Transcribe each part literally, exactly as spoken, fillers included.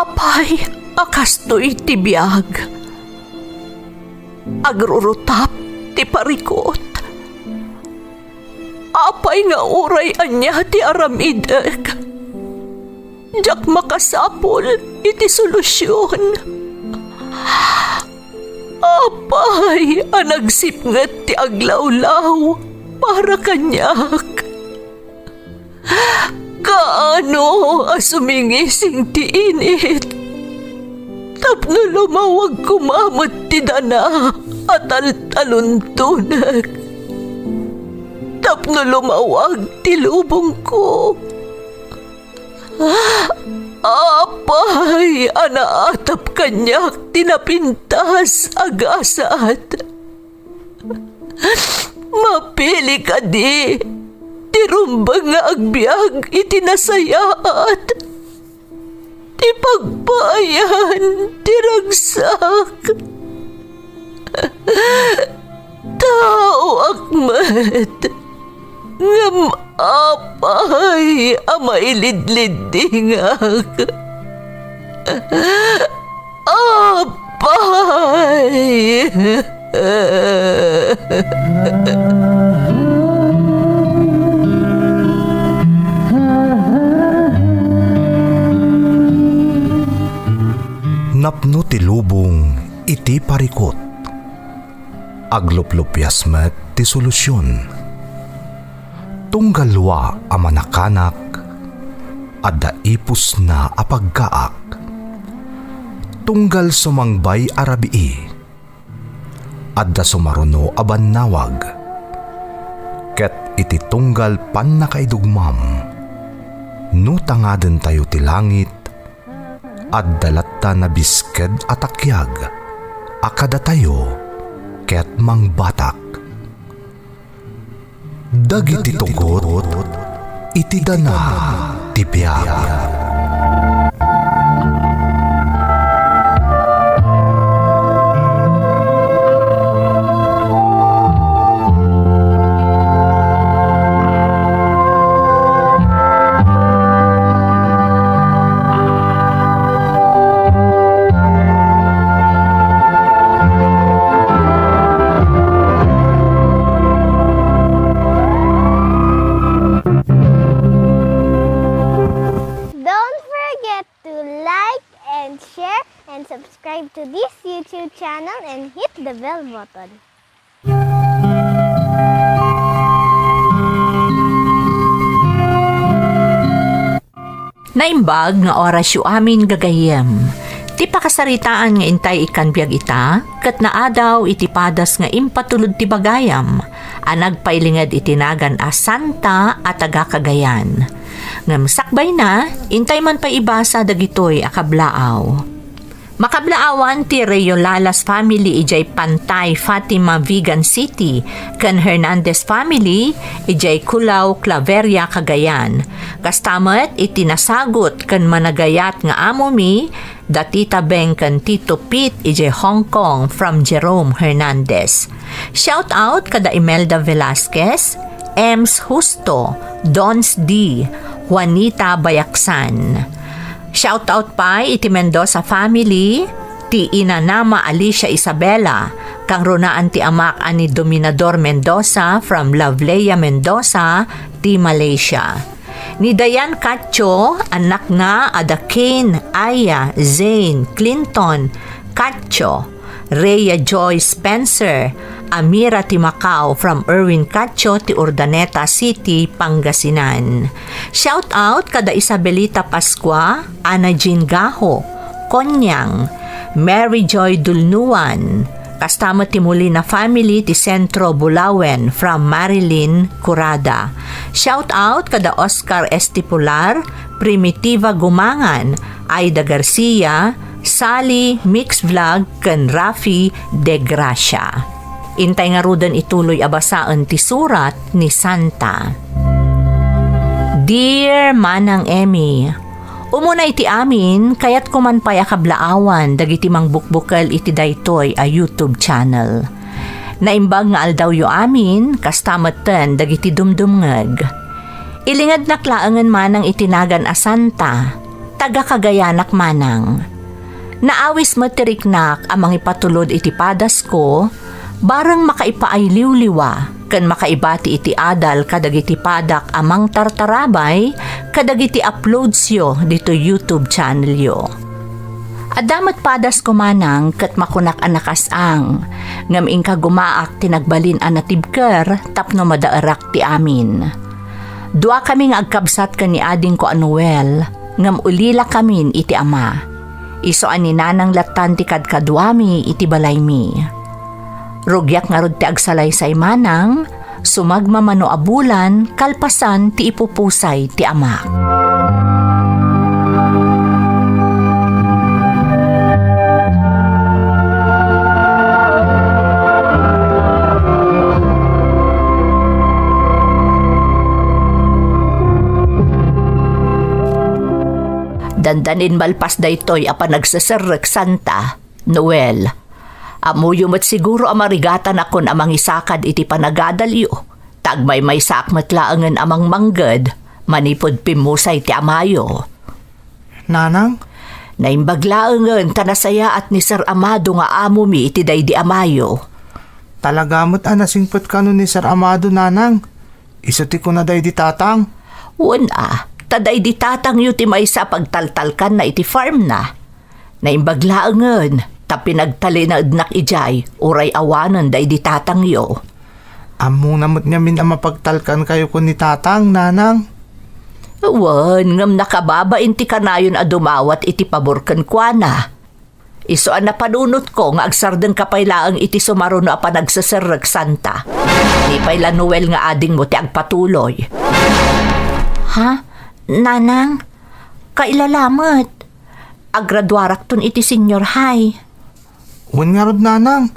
Apay a kastoy ti biag? Agrurutap ti parikut. Apay nga uray ania ti aramidek, diak makasapul iti solusion. Apay a nagsipnget ti aglawlaw para kaniak? Kaano a sumingising ti init tapno lumawag koma met ti dana a taltaluntonek, tapno lumawag ti lubongko? Apay a naatap kaniak ti napintas a gasat? Mapili kadi ti rumbeng nga agbiag iti nasayaat, ti pagpaayan ti ragsak? Taoak met, ngem apay a mailidliddingak? Apay! Napno ti lubong iti parikut. Agluplupias met ti solusion. Tunggal wa a manakanak, adda ipusna a pagkaak. Tunggal sumangbay a rabii, adda sumaruno a bannawag. Ket iti tunggal pannakaidugmam, no tangadentayo ti langit, adda latta nabisked a takiag a kadatayo ket mangbatak. Dagiti tugot iti dana ti biag. Don't forget to like and share and subscribe to this YouTube channel and hit the bell button. Naimbag nga orasyo amin, gagayyem. Ti pakasaritaan nga intay ikkan biag ita, ket naadaw iti padas nga impatulod ti bagayam a nagpailinged iti nagan a Santa a taga Cagayan. Ngem sakbayna, intay man pay ibasa dagitoy a kablaaw. Makablaawan ti Reyolalas family idiay Pantay, Fatima, Vigan City, ken Hernandez family idiay Culao, Claveria, Cagayan. Kasta met iti nasagut ken managayat nga amomi, da Tita Beng ken Tito Pete idiay Hong Kong from Jerome Hernandez. Shout out kada Imelda Velasquez, Ems Justo, Dons D, Juanita Bayaksan. Shout out pay iti Mendoza family, ti inanama Alicia Isabela, kangrunaan ti amak a ni Dominador Mendoza from Loveleia Mendoza, ti Malaysia. Ni Dayan Katcho, annakna a da Kane, Aya, Zane, Clinton, Katcho, Rhea Joy Spencer, Amira ti Macau from Erwin Katcho ti Urdaneta City, Pangasinan. Shout out kada Isabelita Pascua, Ana Jean Gaho, Konyang, Mary Joy Dulnuan, kasta met ti Molina family ti Centro, Bulauen from Marilyn Curada. Shout out kada Oscar Estipular, Primitiva Gumangan, Aida Garcia, Sally Mix Vlog, ken Rafi De Gracia. Intay ngaruden ituloy a basaen ti surat ni Santa. Dear Manang Emmy, umuna iti amin, kayatko man pay a kablaawan dagiti mangbukbukel iti daytoy a YouTube channel. Naimbag nga aldawyo amin, kasta metten dagiti dumdumngeg. Ilingednak laengen manang iti nagan a Santa. taga-Cagayanak manang. Naawis met ti riknak a mangipatulod iti padasko, bareng makaipaayliwliwa ken makaibati iti adal kadagiti padak a mangtartarabay kadagiti uploadsyo ditoy YouTube channelyo. Adda met padasko manang ket makunak a nakas-ang, ngem inkagumaak ti nagbalin a natibker tapno madaerak ti amin. Duakami nga agkabsat ken ni adingko a Noel, ngem ulilakamin iti ama. Isu a ni Nanang lattan ti kadkaduami iti balaymi. Rugiak ngarud ti agsalaysay manang, sumagmamano a bulan kalpasan ti ipupusay ti amak. Dandanin malpas daytoy a panagseserrek, Santa, Noel. Ammoyo met siguro a marigatanakon a mangisakad iti panagadalyo, ta agmaymaysaak met laengen a mangmangged manipud pimmusay ti amayo. Nanang? Naimbag laengen ta nasayaat ni Sir Amado nga amomi iti daydi amayo. Talaga met a nasingpet kano ni Sir Amado, Nanang. Isu ti kuna daydi tatang. Wen a, ta daydi tatangyo ti maysa a pagtaltalkanna iti farmna. Naimbag laengen ta pinagtalinaednak idiay uray awanen daydi tatangyo. Ammona met ngamin a mapagtalkankayo ken ni tatang, Nanang. Wen, ngem nakababain ti kanayon a dumawat iti pabor kenkuana. Isu a napanunotko nga agsardengka pay laeng iti sumaruno a panagseserrek, Santa. Ni pay la Noel nga adingmo ti agpatuloy. Ha? Nanang? Kailala met. Agraduarakton iti senior high. Wen ngarud, Nanang.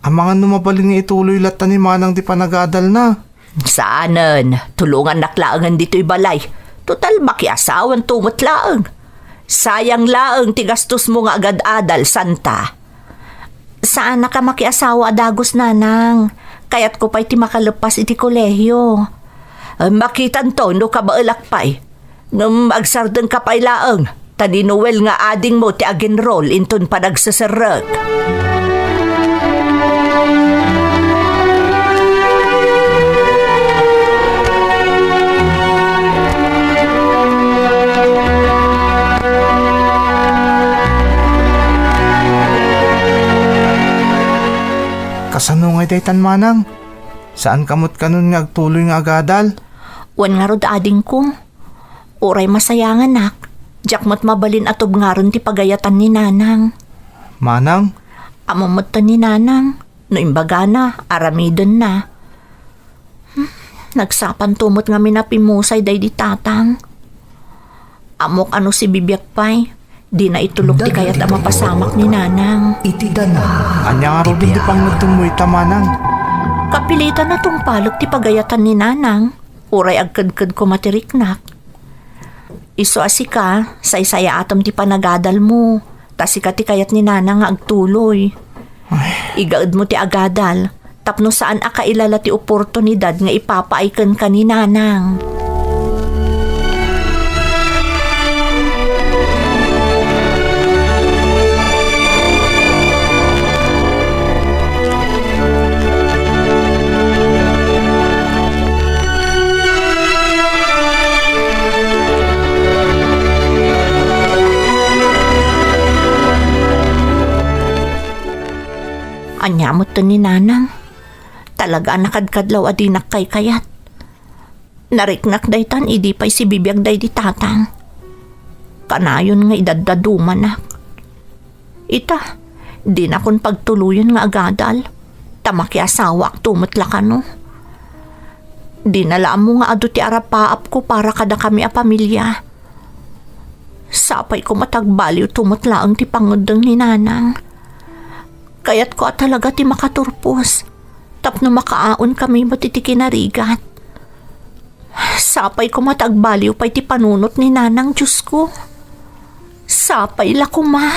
Amangan no mabalin nga ituloy latta ni Manang ti panagadalna. Saanen, tulongannak laengen ditoy balay. Total, makiasawanto met laeng. Sayang laeng ti gastosmo nga agad-adal, Santa. Saanak a makiasawa a dagus, Nanang. Kayatko pay ti makaleppas iti kolehio. Makitanto no kabaelak pay. Ngem agsardengka pay laeng, ta ni Noel nga adingmo ti agenrol inton panagseserrek. Kasano ngay daytan, Manang? Saanka met kanon nga agtuloy nga agadal? Wen ngarud, adingko. Uray masayanganak, diak met mabalin a tubngaron ti pagayatan ni Nanang. Manang? Ammom metten ni Nanang, no imbagana, aramidenna. Hmm, nagsapanto met ngamin a pimmusay daydi tatang. Ammok a no sibibiag pay, dina itulok ti kayat a mapasamak ni Nanang. Iti dana. Ania ngaruden ti pangngeddengmo ita, Manang? Kapilitan a tungpalek ti pagayatan ni Nanang. Uray agkedked koma ti riknak. Isu a sika, saysayaatem ti panagadalmo, ta sika ti kayat ni Nanang nga agtuloy. Ay. Igaedmo ti agadal, tapno saan a kailala ti oportunidad nga ipapaay kenka ni Nanang. Ania metten ni Nanang? Talaga a nakadkadlaw a dinak kaykayat. Nariknak daytan idi pay sibibiag daydi tatang. Kanayon nga idaddadumanak. Ita, dinakon pagtuloyen nga agadal, ta makiasawaakto met la kano. Dina la ammo nga adu ti arapaapko para kadakami a pamilia. Sapay koma ta agbaliwto met laeng ti pangngeddeng ni Nanang. Kayatko a talaga ti makaturpos, tapno makaaonkami met iti kinarigat. Sapay koma ta agbaliw pay ti panunot ni Nanang, Diosko. Sapay la koma.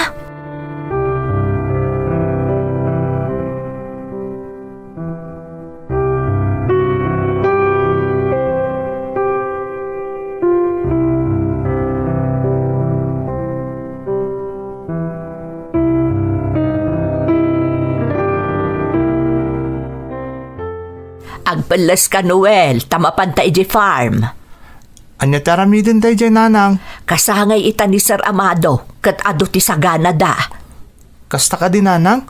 Pelles ka, Noel, ta mapanta idiay farm. Ania ti aramidenta idiay, nanang? Kasangay ita ni Sir Amado, ket adu ti saganada. Kasta kadi, nanang?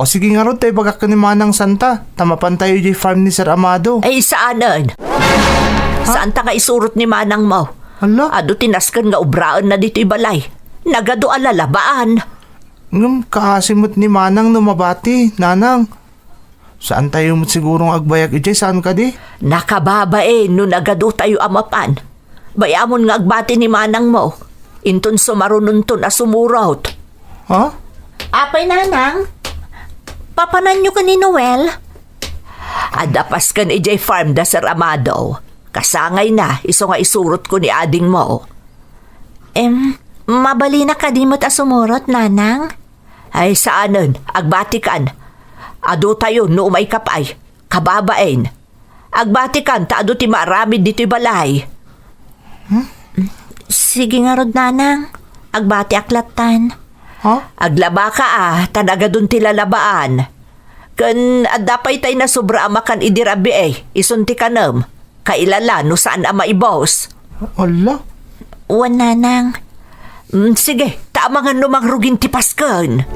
O sige ngarud ta ibagak ken ni Manang Santa, ta mapantayo idiay farm ni Sir Amado. Ay, saanen. Ha? Saanta nga isurot ni manangmo? Hala? Adu ti nasken nga obraenna ditoy balay. Nagadu a lalabaan. Ngem kaasi met ni Manang no mabati, nanang. Saantayo met siguro nga agbayag idiay, saan kadi? Nakababain no nagadutayo a mapan. Bay-amon nga agbati ni manangmo. Inton sumarunonton a sumurot. Ha? Apay, nanang? Papananyo ken ni Noel? Adda pasken idiay farm da Sir Amado. Kasangayna, isu nga isurotko ni adingmo. Em, mabalina kadi met a sumurot, nanang? Ay, saanen, agbatikan. Adutayo no umayka pay. Kababain. Agbatikan ta adu ti maaramid ditoy balay. Hmm? Sige ngarud, nanang. Agbatiak lattan. Ha? Aglabaka a, ta nagadun ti lalabaan. Ken adda pay tay nasobra a makan idi rabii, isun ti kanem. Kailala no saan a maibus. Ala? Wen, nanang. Mm, sige, ta amangan no mangrugin ti pasken.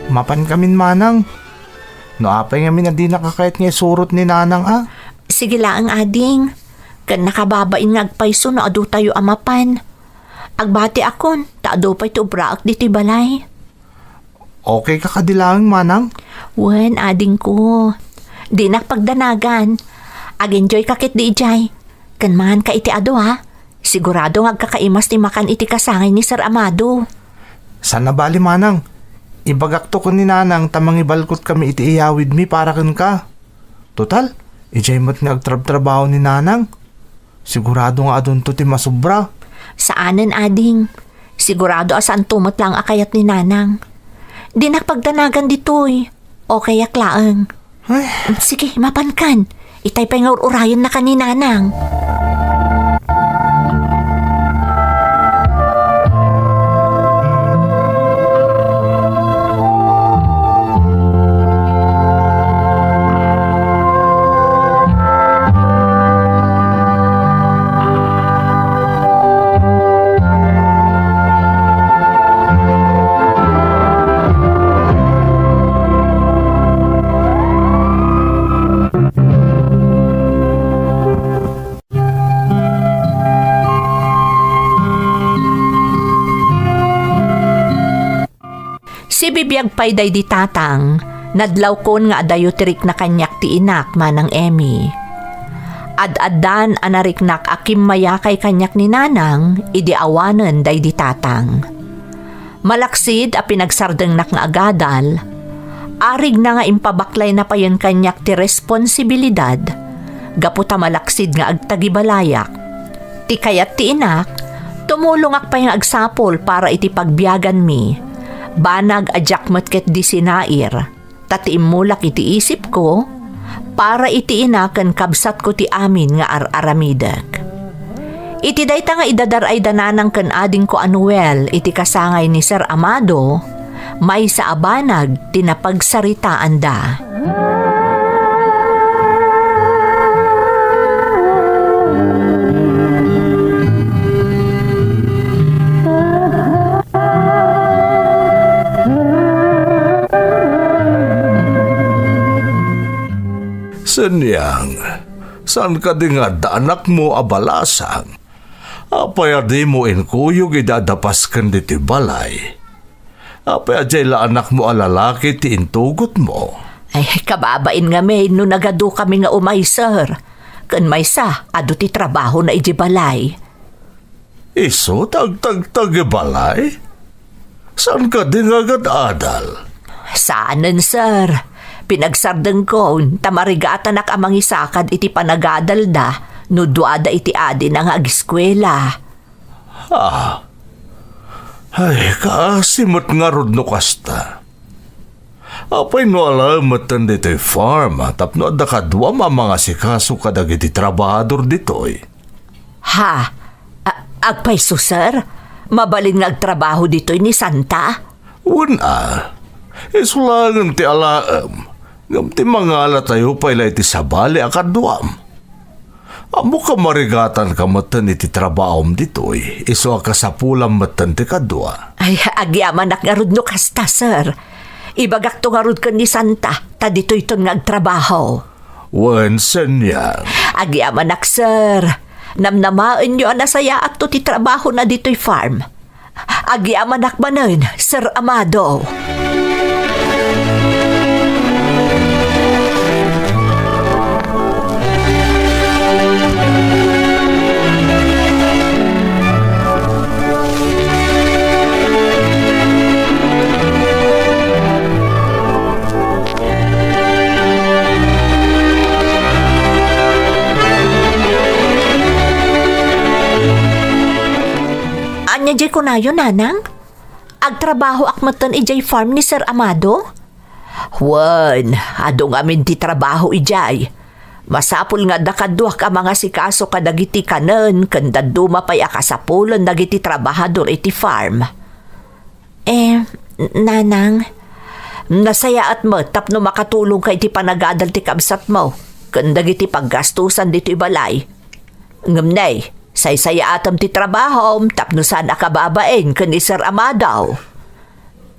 Mapankamin, manang. No apay ngamin a dinaka kayat nga isurot ni nanang a? Sige laeng, ading. Ken nakababain nga agpayso no adutayo a mapan. Agbatiakon, ta adu pay ti obraek ditoy balay. Okay ka kadi laeng, manang? Wen, adingko. Dinak pagdanagan. Ag-enjoy ka ketdi idiay. Ken mangan ka iti adu, ha? Sigurado nga agkakaimas ti makan iti kasangay ni Sir Amado. Saan a bali, manang. Ibagakto ken ni nanang ta mangibalkot kami iti iyawidmi para kenka. Total, idiay met nga agtrabtrabaho ni nanang. Sigurado nga adunto ti masobra. Saanen, ading. Sigurado a saanto met laeng a kayat ni nanang. Dinak pagdanagan ditoy. Okayak laeng. Ay. Sige, mapankan. Itay pay nga ur-urayennaka ni nanang. Sibibiag pay daydi tatang, nadlawkon nga adayo ti rikna kaniak ti inak, Manang Emmy. Ad-addan a nariknak a kimmayakay kaniak ni nanang idi awanen daydi tatang. Malaksid a pinagsardengnak nga agadal, arigna nga impabaklayna payen kaniak ti responsibilidad gapu ta malaksid nga agtagibalayak. Ti kayat ti inak, tumulongak pay nga agsapul para iti pagbiaganmi. Banag a diak met ketdi sinair, ta ti immulak iti isipko, para iti ina ken kabsatko ti amin nga ar-aramidek. Iti dayta nga idadar-ay da nanang ken adingko a Noel iti kasangay ni Sir Amado, maysa a banag ti napagsaritaanda. Seniang, saan kadi nga adda anakmo a balasang? Apay a dimo inkuyog idi adda pasken ditoy balay? Apay a diay la anakmo a lalaki ti intugotmo? Ay, kababain ngamin no nagadukami nga umay, sir. Ken maysa, adu ti trabahona idiay balay. Isu ti agtagtag iti balay? Saan kadi nga agad-adal? Saanen, sir. Pinagsardengkon ta marigatanak a mangisakad iti panagadalda no duada iti adina nga agiskuela. Ah, Ay, kaasi met ngarud no kasta. Apay no alaem metten ditoy farm tapno adda kaduam a mangasikaso kadagiti trabahador ditoy? Ha? A-, agpayso, sir? Mabalin nga agtrabaho ditoy ni Santa? Wen a. Isu laengen ti alaem. Ngem ti mangalatayo pay la iti sabali a kaduam. Ammok a marigatanka metten iti trabahom ditoy, isu a kasapulam metten ti kadua. Ay, agyamanak ngarud no kasta, sir. Ibagakto ngarud ken ni Santa, ta ditoyton nga agtrabaho. Wen, Senyang. Agyamanak, sir. Namnamaenyo a nasayaatto ti trabahona ditoy farm. Agyamanak manen, Sir Amado. Ania diay kunayo, nanang? Agtrabahoak metten idiay farm ni Sir Amado? Wen, adu ngamin ti trabaho idiay. Masapul nga adda kaduak a mangasikaso kadagiti kanen ken dadduma pay a kasapulen dagiti trabahador iti farm. Eh, n-, nanang, nasayaat met tapno makatulongka iti panagadal ti kabsatmo ken dagiti paggastusan ditoy balay. Ngem nay, saysayaatem ti trabahom tapno saan a kababain ken ni Sir Amado.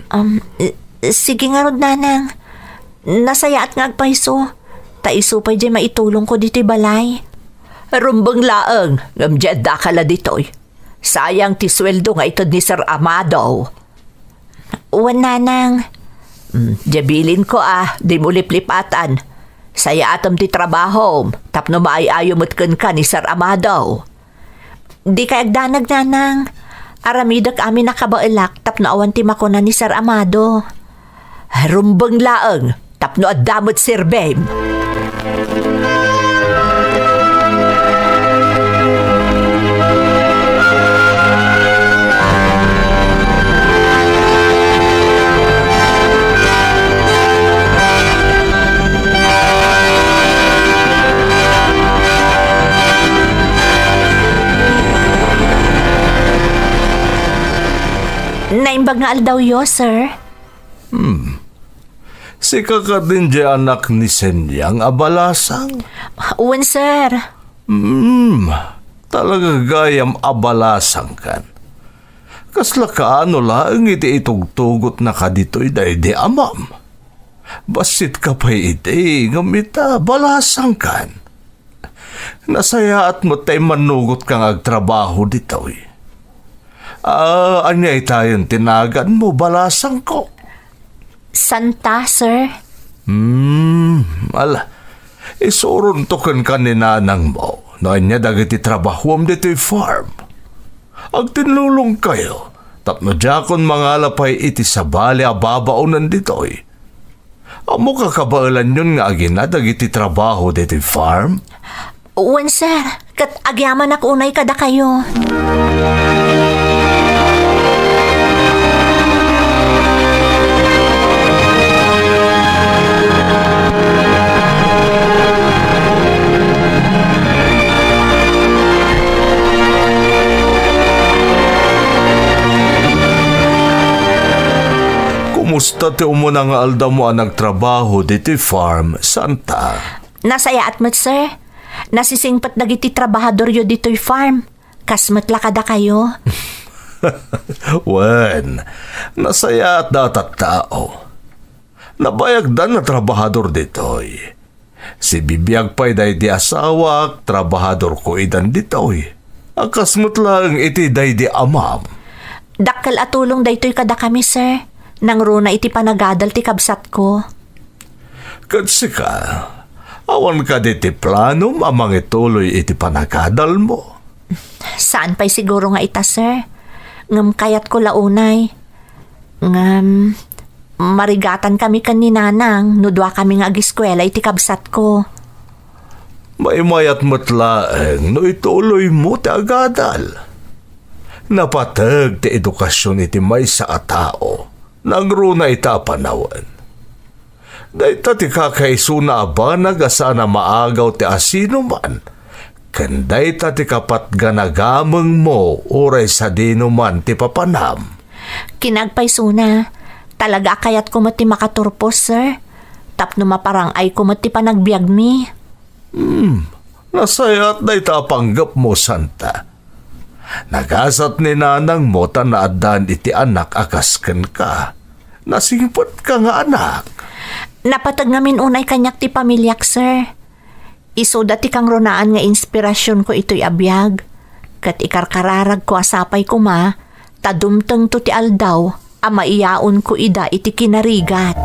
Um, eh, sige ngarud, nanang. Nasayaat nga agpayso. Ta isu pay diay maitulongko ditoy balay. Rumbeng laeng, ngem diay addaka la ditoy. Sayang ti sueldo nga ited ni Sir Amado. Wen, nanang. Mm, diay bilinko a, dimo liplipatan. Sayaatem ti trabahom, tapno maay-ayo met kenka ni Sir Amado. Dikay agdanag, nanang. Aramidek amin a kabaelak tapno awan ti makuna ni Sir Amado. Rumbeng laeng tapno adda met serbim. Naimbag nga aldawyo, sir. Hmm. Sika kadin diay anak ni Senyang a balasang? Wen, sir. Hmm. Talaga gayam a balasang kan. Kasla kaano laeng iti itugtugotnaka ditoy daydi amam? Bassitka pay iti, ngem ita, balasang kan. Nasayaat met ta immannugotka nga agtrabaho ditoy. Ah, ania itayon ti naganmo, balasangko? Santa, sir. Hmm, ala. Isuronto kenka ni nanangmo no ania dagiti trabahuam ditoy farm. Agtinlulongkayo tapno diakon mangala pay iti sabali a babaonen ditoy. Ammoka kabaelanyon nga agina dagiti trabaho ditoy farm? Wen, sir. Ket agyamanak unay kadakayo. Kumusta ti umuna nga aldawmo a nagtrabaho ditoy farm, Santa? Nasayaat met, sir. Nasisingpet dagiti trabahadoryo ditoy farm. Kas met la kadakayo. Wen, nasayaatda a tattao. Nabayagdan a trabahador ditoy. Sibibiag pay daydi asawak, trabahadorko idan ditoy. A kas met laeng iti daydi amam. Dakkel a tulong daytoy kadakami, sir. Nangruna iti panagadal ti kabsatko. Ket sika, awan kadi ti planom a mangituloy iti panagadalmo? Saan pay siguro nga ita, sir. Ngem kayatko la unay. Ngem, marigatankami ken ni Nanang no duakami nga agiskuela iti kabsatko. Maimayat met laeng no ituloymo ti agadal. Napateg ti edukasion iti maysa a tao. Nangruna ita a panawen. Dayta ti kakaisuna a banag a saan a maagaw ti asinoman, ken dayta ti kapatgan a gamengmo uray sadinoman ti papanam. Kinagpaysona, talaga a kayatko met ti makaturpos, sir. Tapno maparang-ayko met ti panagbiagmi. Hmm, nasayaat dayta a panggepmo, Santa. Nagasat ni nanangmo ta naaddaan iti anak a kas kenka. Nasingpetka nga anak. Napateg ngamin unay kaniak ti pamiliak, sir. Isuda ti kangrunaan nga inspirasionko itoy a biag, ket ikarkararagko a sapay koma ta dumtengto ti aldaw a maiyaonko ida iti kinarigat.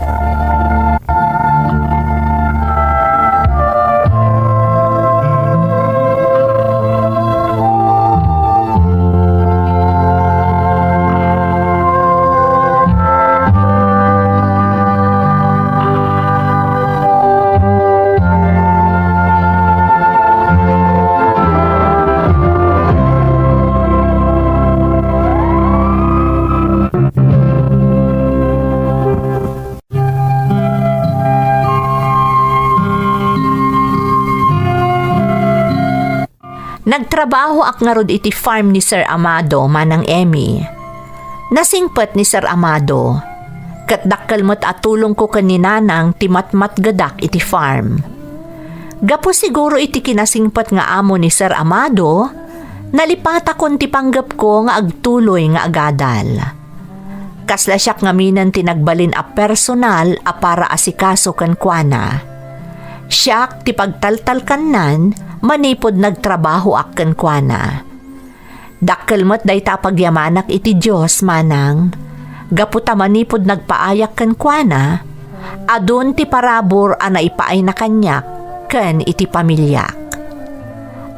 Nagtrabahoak ngarud iti farm ni Sir Amado, Manang Emmy. Nasingpet ni Sir Amado, ket dakkel met a tulongko ken ni Nanang ti matmatgedak iti farm. Gapu siguro iti kinasingpet nga amo ni Sir Amado, nalipatakon ti panggepko nga agtuloy nga agadal. Kasla siak ngaminen ti nagbalin a personal a paraasikaso kenkuana. Siak ti pagtaltalkannan manipud nagtrabahoak kenkuana. Dakkel met dayta a pagyamanak iti Dios, Manang, gapu ta manipud nagpaayak kenkuana, adun ti parabur a naipaayna kaniak ken iti pamiliak.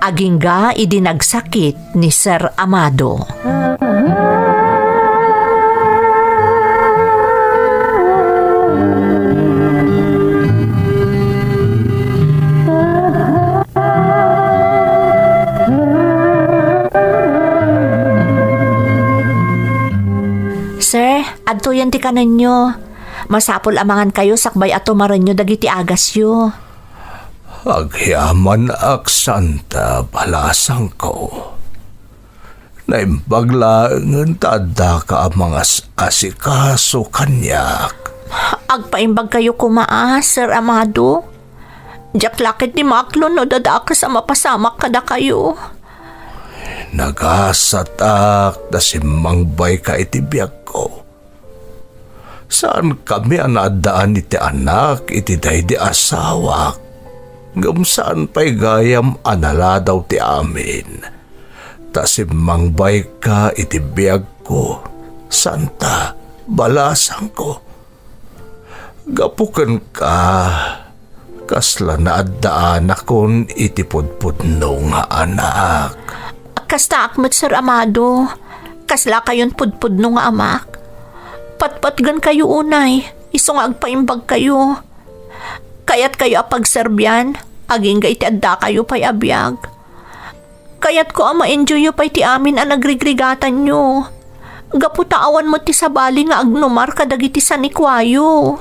Agingga idi nagsakit ni Sir Amado. Sir, adtoyen ti kanenyo. Masapul a mangankayo sakbay a tumarenyo dagiti agasyo. Agyamanak, Santa, balasangko. Naimbag laengen ta addaka a mangas-asikaso kaniak. Agpaimbagkayo koma, a, Sir Amado. Diak la ketdi maaklon no dadakes a mapasamak kadakayo. Nagasatak ta simmangbayka iti biagko. Saankami a naaddaan iti anak iti daydi asawak, ngem saan pay gayam a naladaw ti amin, ta simmangbayka iti biagko, Santa, balasangko. Gapu kenka, kasla naaddaanakon iti pudpudno nga anak. Kastaak met, Sir Amado. Kaslakayon pudpudno nga amak. Patpatgenkayo unay, isu nga agpaimbagkayo. Kayatkayo a pagserbian, agingga iti addakayo pay a biag. Kayatko a ma-enjoyyo pay ti amin a nagrigrigatanyo. Gapu ta awan met ti sabali nga agnumar kadagiti sanikuayo.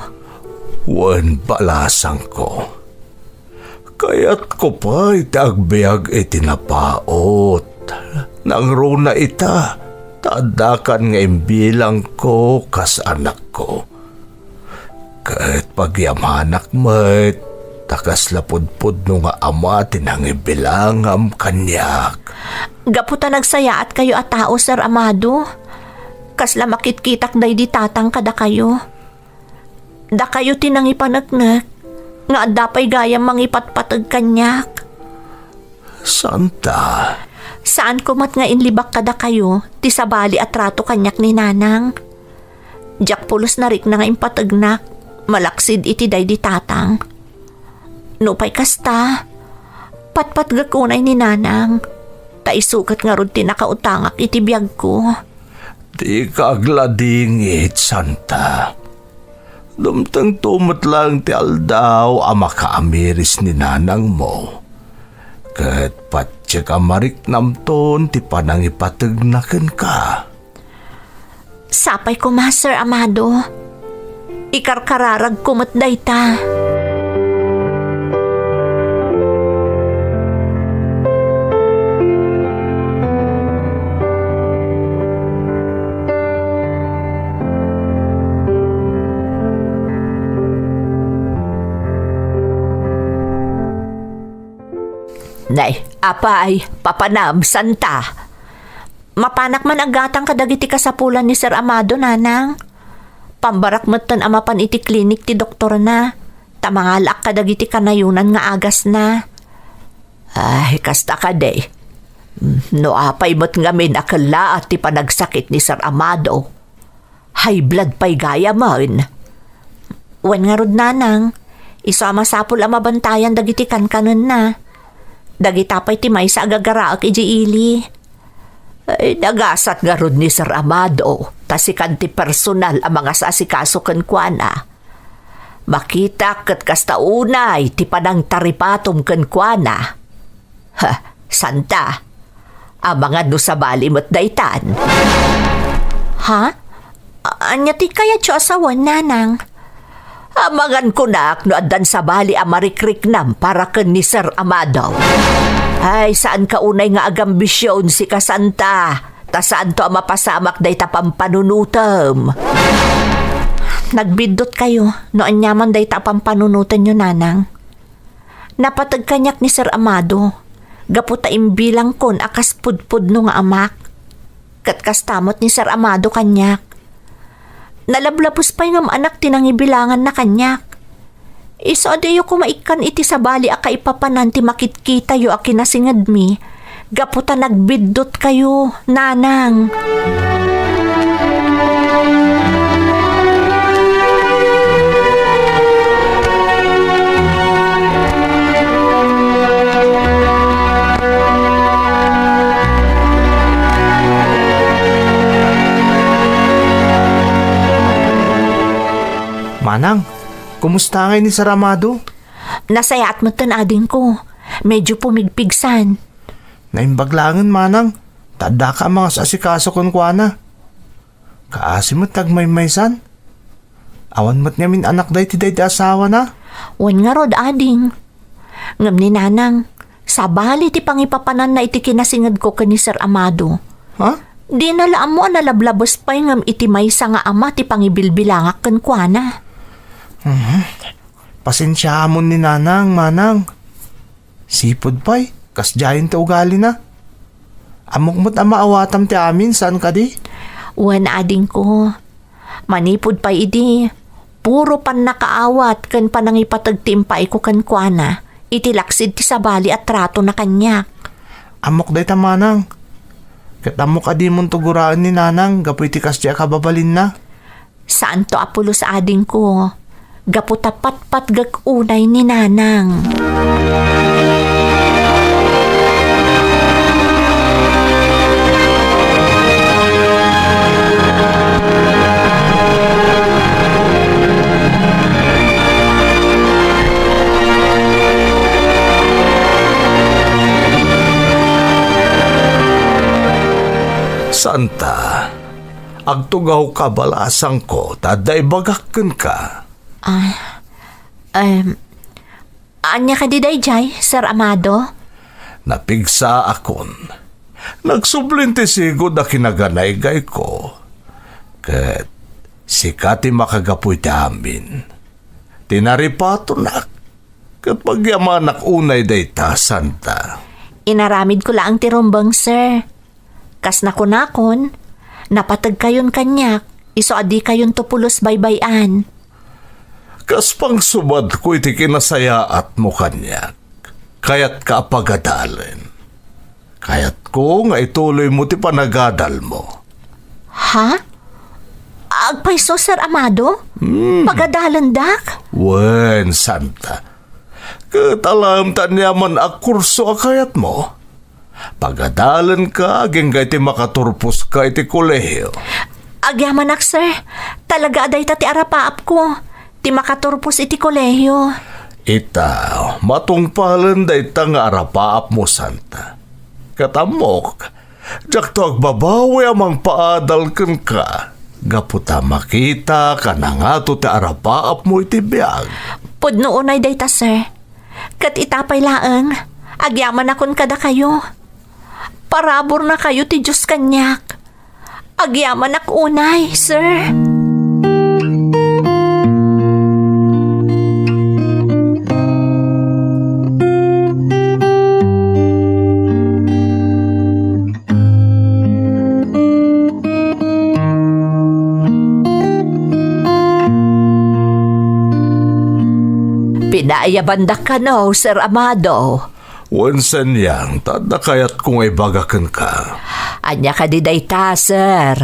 Wen, balasangko. Kayatko pay ti agbiag iti napaut. Nangruna ita, ta addakan nga imbilangko kas anakko. Ket pagyamanak met, ta kasla pudpudno nga ama ti nangibilangam kaniak. Gapu ta nagsayaatkayo a tao, Sir Amado, kasla makitkitak daydi tatang kadakayo. Dakayo ti nangipaneknek nga adda pay gayam mangipatpateg kaniak. Santa. Saanko met nga inlibak kadakayo ti sabali a trato kaniak ni Nanang. Diak pulos narikna nga impategnak, malaksid iti daydi tatang. Nupay kasta, patpatgek unay ni Nanang, ta isu ket ngarud ti nakautangak iti biagko. Dika agladingit, Santa. Dumtengto met laeng ti aldaw a makaamiris ni nanangmo. Ket patiek a mariknamton ti panangipategna kenka. Sapay koma, Sir Amado. Ikarkararagko met dayta. Nay, apay, papanam, santa. Mapanak man a gatang kadagiti kasapulan ni Sir Amado, nanang. Pambarak metten a mapan iti klinik ti doktorna, ta mangalaak kadagiti kanayonan nga agasna. Ay, kasta kadi. No apay met ngamin a kellaat ti panagsakit ni Sir Amado, high blood pay gayamen. Wen ngarud, nanang, isu a masapul a mabantayan dagiti kankanenna. Dagita pay ti maysa a gagaraek idiay ili. Ay, nagasat ngarud ni Sir Amado, ta sikan ti personal a mangasasikaso kenkuana. Makitak ket kasta unay ti panangtaripatom kenkuana. Ha, santa. Amangan no sabali met daytan. Ha? A-, ania ti kayatyo a sawen, nanang? Amangan kunak no addan sabali a marikriknam para ken ni Sir Amado. Ay, saanka unay nga agambision, sika santa, ta saanto a mapasamak dayta pampanunotem. Nagbiddutkayo no aniaman dayta a pampanunotenyo, nanang. Napateg kaniak ni Sir Amado, gapu ta imbilangkon a kas pudpudno nga amak. Ket kasta met ni Sir Amado kaniak. Nalablabos pay ngem anak ti nangibilanganna kaniak. Isu a diyo koma ikkan iti sabali a kaipapanan ti makitkitayo a kinasingedmi, gapu ta nagbiddutkayo, nanang. Manang, kumusta ngay ni Sir Amado? Nasayaat metten, adingko. Medyo pumigpigsan. Naimbag laengen, manang, ta addaka a mangasasikaso kenkuana. Kaasi met ti agmaymaysan. Awan met ngamin anak daydi daydi asawana. Wen ngarud, ading. Ngem ni nanang, sabali ti pangipapananna iti kinasingedko ken ni Sir Amado. Ha? Dina la ammo a nalablabes pay ngem iti maysa nga ama ti pangibilbilangak kenkuana. Mhm. Pasensiaamon ni nanang, manang. Sipud pay, kasdiayen ti ugalina. Ammok met a maawatam ti amin, saan kadi? Wen, adingko. Manipud pay idi, puro pannakaawat ken panangipateg ti impaayko kenkuana iti laksid ti sabali a tratona kaniak. Ammok dayta, manang. Ket ammok a dimonto guraen ni nanang gapu iti kasdi a kababalinna. Saanto a pulos, adingko, gapu ta patpatgek unay ni nanang. Santa, agtugawka, balasangko, ta adda ibagak kenka. Ah, em, ania kadi daydiay, Sir Amado? Napigsaakon. Nagsublin ti sigud a kinaganaygayko. Ket sika ti makagapu iti amin. Tinaripatonak. Ket pagyamanak unay dayta, Santa. Inaramidko laeng ti rumbeng, sir. Kas nakunakon, napategkayon kaniak, isu a dikayonto pulos baybay-an. Kas pangsubadko iti kinasayaatmo kaniak, kayatka a pagadalen. Kayatko nga ituloymo ti panagadalmo. Ha? Agpayso, Sir Amado? Hmm. Pagadalendak? Wen, Santa. Ket alaem ta aniaman a kurso a kayatmo. Pagadalenka agingga iti makaturposka iti kolehio. Agyamanak, sir. Talaga a dayta ti arapaapko, ti makaturpos iti kolehio. Ita, matungpalen dayta nga arapaapmo, Santa. Ket ammok, diakto agbabawi a mangpaadal kenka, gapu ta makitak a nangato ti arapaapmo iti biag. Pudno unay dayta, sir. Ket ita pay laeng, agyamanakon kadakayo. Paraburna kayo ti Dios kaniak. Agyamanak unay, sir. Pinaayabandak kano, Sir Amado. Wen, Senyang, ta adda kayatko nga ibaga kenka. Ania kadi dayta, sir?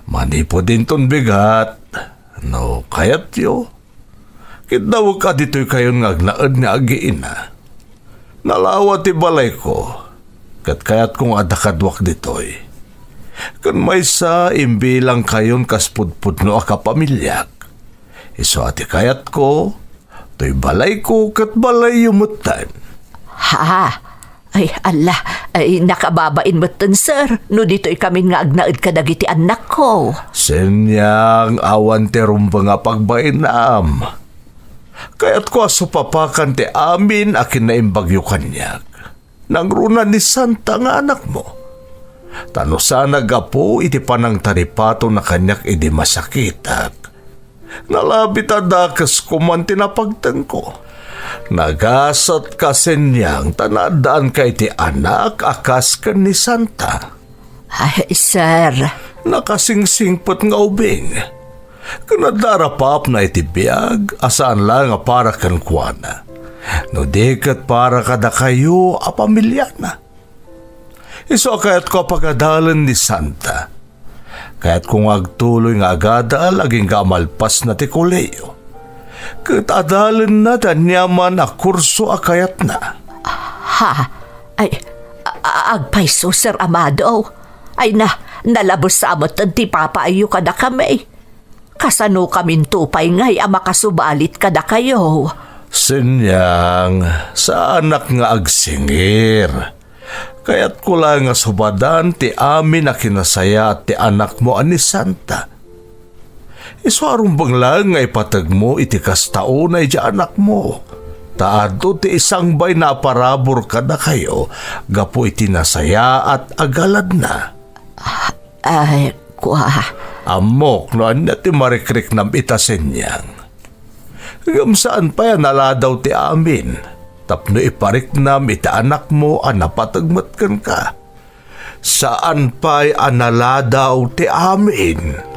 Manipud inton bigat, no kayatyo, kiddawek a ditoykayon nga agnaed nga agiina. Nalawa ti balayko, ket kayatko nga adda kaduak ditoy. Ken maysa, imbilangkayon kas pudpudno a kapamiliak. Isu a ti kayatko, toy balayko ket balayyo metten. Ha? Ay, ala, ay, nakababain metten, sir, no ditoy kamin nga agnaed kadagiti annakko. Senyang, awan ti rumbeng a pagbainam. Kayatko a supapakan ti amin a kinaimbagyo kaniak. Nangruna ni Santa nga anakmo. Ta no saan a gapu iti panangtaripato na kaniak idi masakitak, nalabit a dakes koman ti napagtengko. Nagasat ka, Senyang, ta naaddaanka iti anak a kas ken ni Santa. Ay, sir. Nakasingsingpet nga ubing. Ken adda arapaapna iti biag a saan laeng a para kenkuana. No di ket para kadakayo a pamiliana. Isu a kayatko a pagadalen ni Santa. Kayatko nga agtuloy nga agadal agingga a malpasna ti kolehiyo. Ket adalenna ti aniaman a kurso a kayatna. Ha? Ay, a-, a-, agpayso, Sir Amado. Ay na, nalabes sa metten ti papaayyo kadakami. Kasano kaminto pay ngay a makasubalit kadakayo? Senyang, saanak nga agsingir. Kayatko laeng nga subadan ti amin a kinasayaat ti anakmo a ni Santa. Isu a rumbeng laeng nga ipategmo iti kasta unay diay anakmo. Ta adu ti isangbayna a parabur kadakayo gapu iti nasayaat a galadna. Ay, kua. Ammok no ania ti marikriknam ita, Senyang. Ngem saan pay a naladaw ti amin tapno ipariknam iti anakmo a napateg met kenka. Saan pay a naladaw ti amin.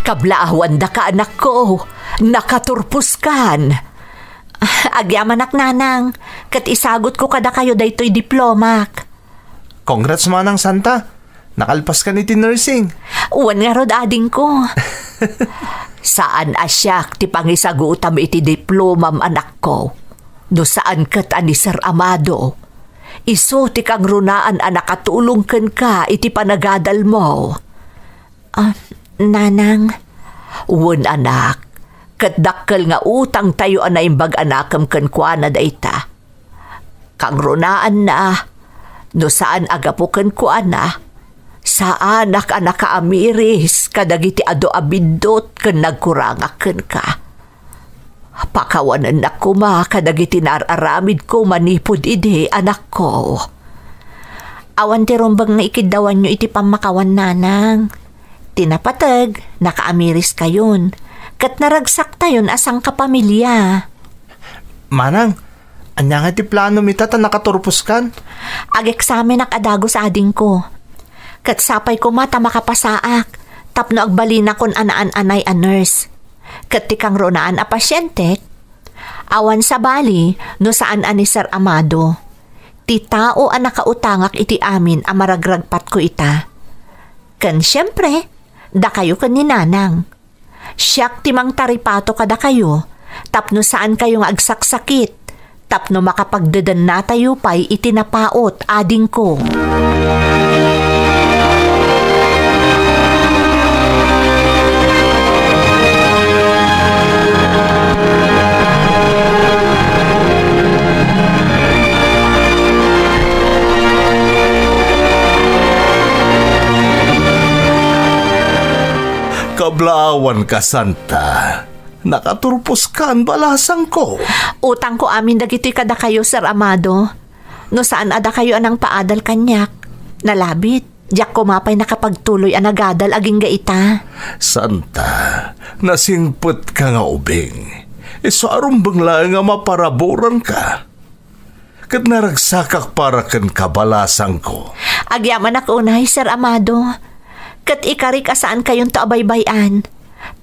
Kablaawandaka, anakko. Nakaturposkan. Agyamanak, nanang, ket isagutko kadakayo daytoy diplomak. Congrats, Manang Santa. Nakalpaskan iti nursing. Wen ngarud, adingko. Saan a siak ti pangisagutam iti diplomam, anakko. No saan ket a ni Sir Amado, isu ti kangrunaan a nakatulong kenka iti panagadalmo. Ah, nanang. Wen, anak, ket dakkel nga utangtayo a naimbag a nakem kenkuana dayta. Kangrunaanna, No saan a gapu kenkuana, saanak a nakaamiris kadagiti adu a biddut ken nagkurangak kenka. Pakawanennak koma kadagiti naar-aramidko manipud idi, anakko. Awan ti rumbeng nga ikiddawanyo iti pammakawan, nanang. Ti napateg, nakaamiriskayon, ket naragsaktayon a sangkapamilia. Manang, ania nga ti planom ita ta nakaturposkan? Ageksamenak a dagus, adingko. Ket sapay koma ta makapasaak tapno agbalinakon a naan-anay a nurse. Ket ti kangrunaan a pasientek, awan sabali no saan a ni Sir Amado. Ti tao a nakautangak iti amin a maragragpatko ita. Ken siempre, dakayo ken ni Nanang. Siak ti mangtaripato kadakayo tapno saankayo nga agsaksakit, tapno makapagdedennatayo pay iti napaut, adingko. Kablaawanka, Santa. Nakaturposkan, balasangko. Utangko amin dagitoy kadakayo, Sir Amado. No saan a dakayo a nangpaadal kaniak, nalabit, diak koma pay nakapagtuloy a nagadal agingga ita. Santa, nasingpetka nga ubing. Isu a rumbeng laeng a maparaburanka. Ket naragsakak para kenka, balasangko. Agyamanak unay, Sir Amado. Ket ikarik a saankayonto a baybay-an.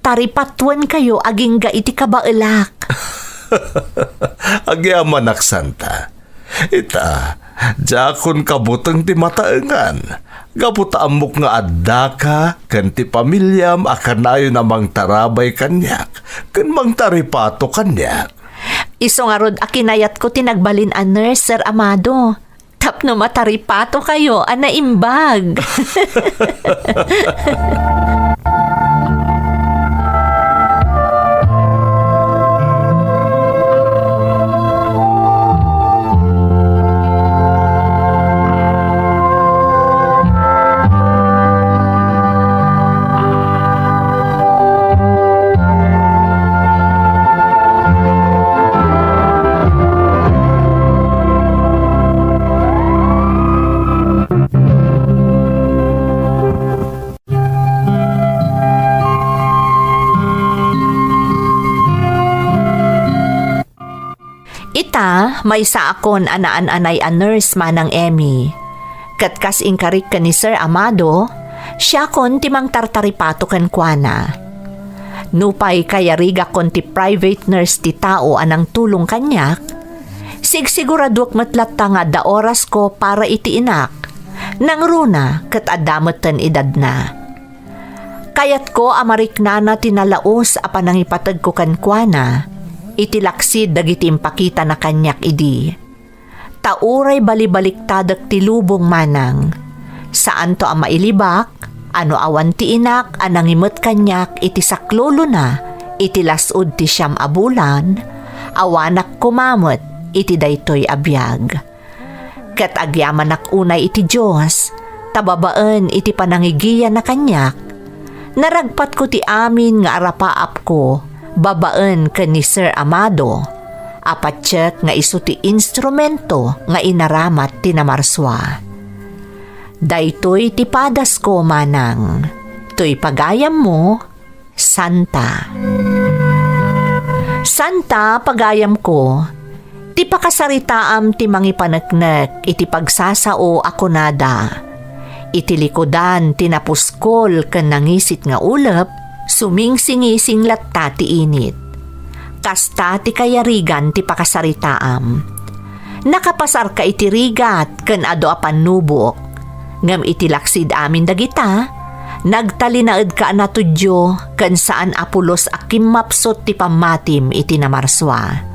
Taripatuenkayo agingga iti kabaelak. Agyamanak, Santa. Ita, diakon kabuteng ti mataengan. Gapu ta ammok nga addaka ken ti pamiliam a kanayon a mangtarabay kaniak ken mangtaripato kaniak. Isu ngarud a kinayatko ti nagbalin a nurse, Sir Amado, tapno mataripatokayo a naimbag. Ita, maysaakon a naan-anay a nurse, Manang Emmy. Ket kas inkarik ken ni Sir Amado, siakon ti mangtartaripato kenkuana. Nupay kayarigakon ti private nurse ti tao a nangtulong kaniak, sigsiguraduek met latta nga adda orasko para iti inak, nangruna ket adda metten edadna. Kayatko a mariknana ti nalaus a panangipategko kenkuana iti laksid dagiti impakitana kaniak idi. Ta uray balibaliktadek ti lubong, Manang, saanto a mailibak a no awan ti inak a nangimet kaniak iti saklulona iti las-ud ti siam a bulan, awanak koma met iti daytoy a biag. Ket agyamanak unay iti Dios, ta babaen iti panangigiyana kaniak, naragpatko ti amin nga arapaapko babaen ken ni Sir Amado, a patiek nga isu ti instrumento nga inaramat ti Namarsua. Daytoy ti padasko, Manang. Toy pagayammo, Santa. Santa, pagayamko, ti pakasaritaam ti mangipaneknek iti pagsasao a kunada. Iti likudan ti napuskol ken nangisit nga ulep, sumingsingising latta ti init. Kasta ti kayarigan ti pakasaritaam. Nakapasarka iti rigat ken adu a pannubok. Ngem iti laksid amin dagita, nagtalinaedka a natudyo ken saan a pulos a kimmapsut ti pammatim iti Namarsua.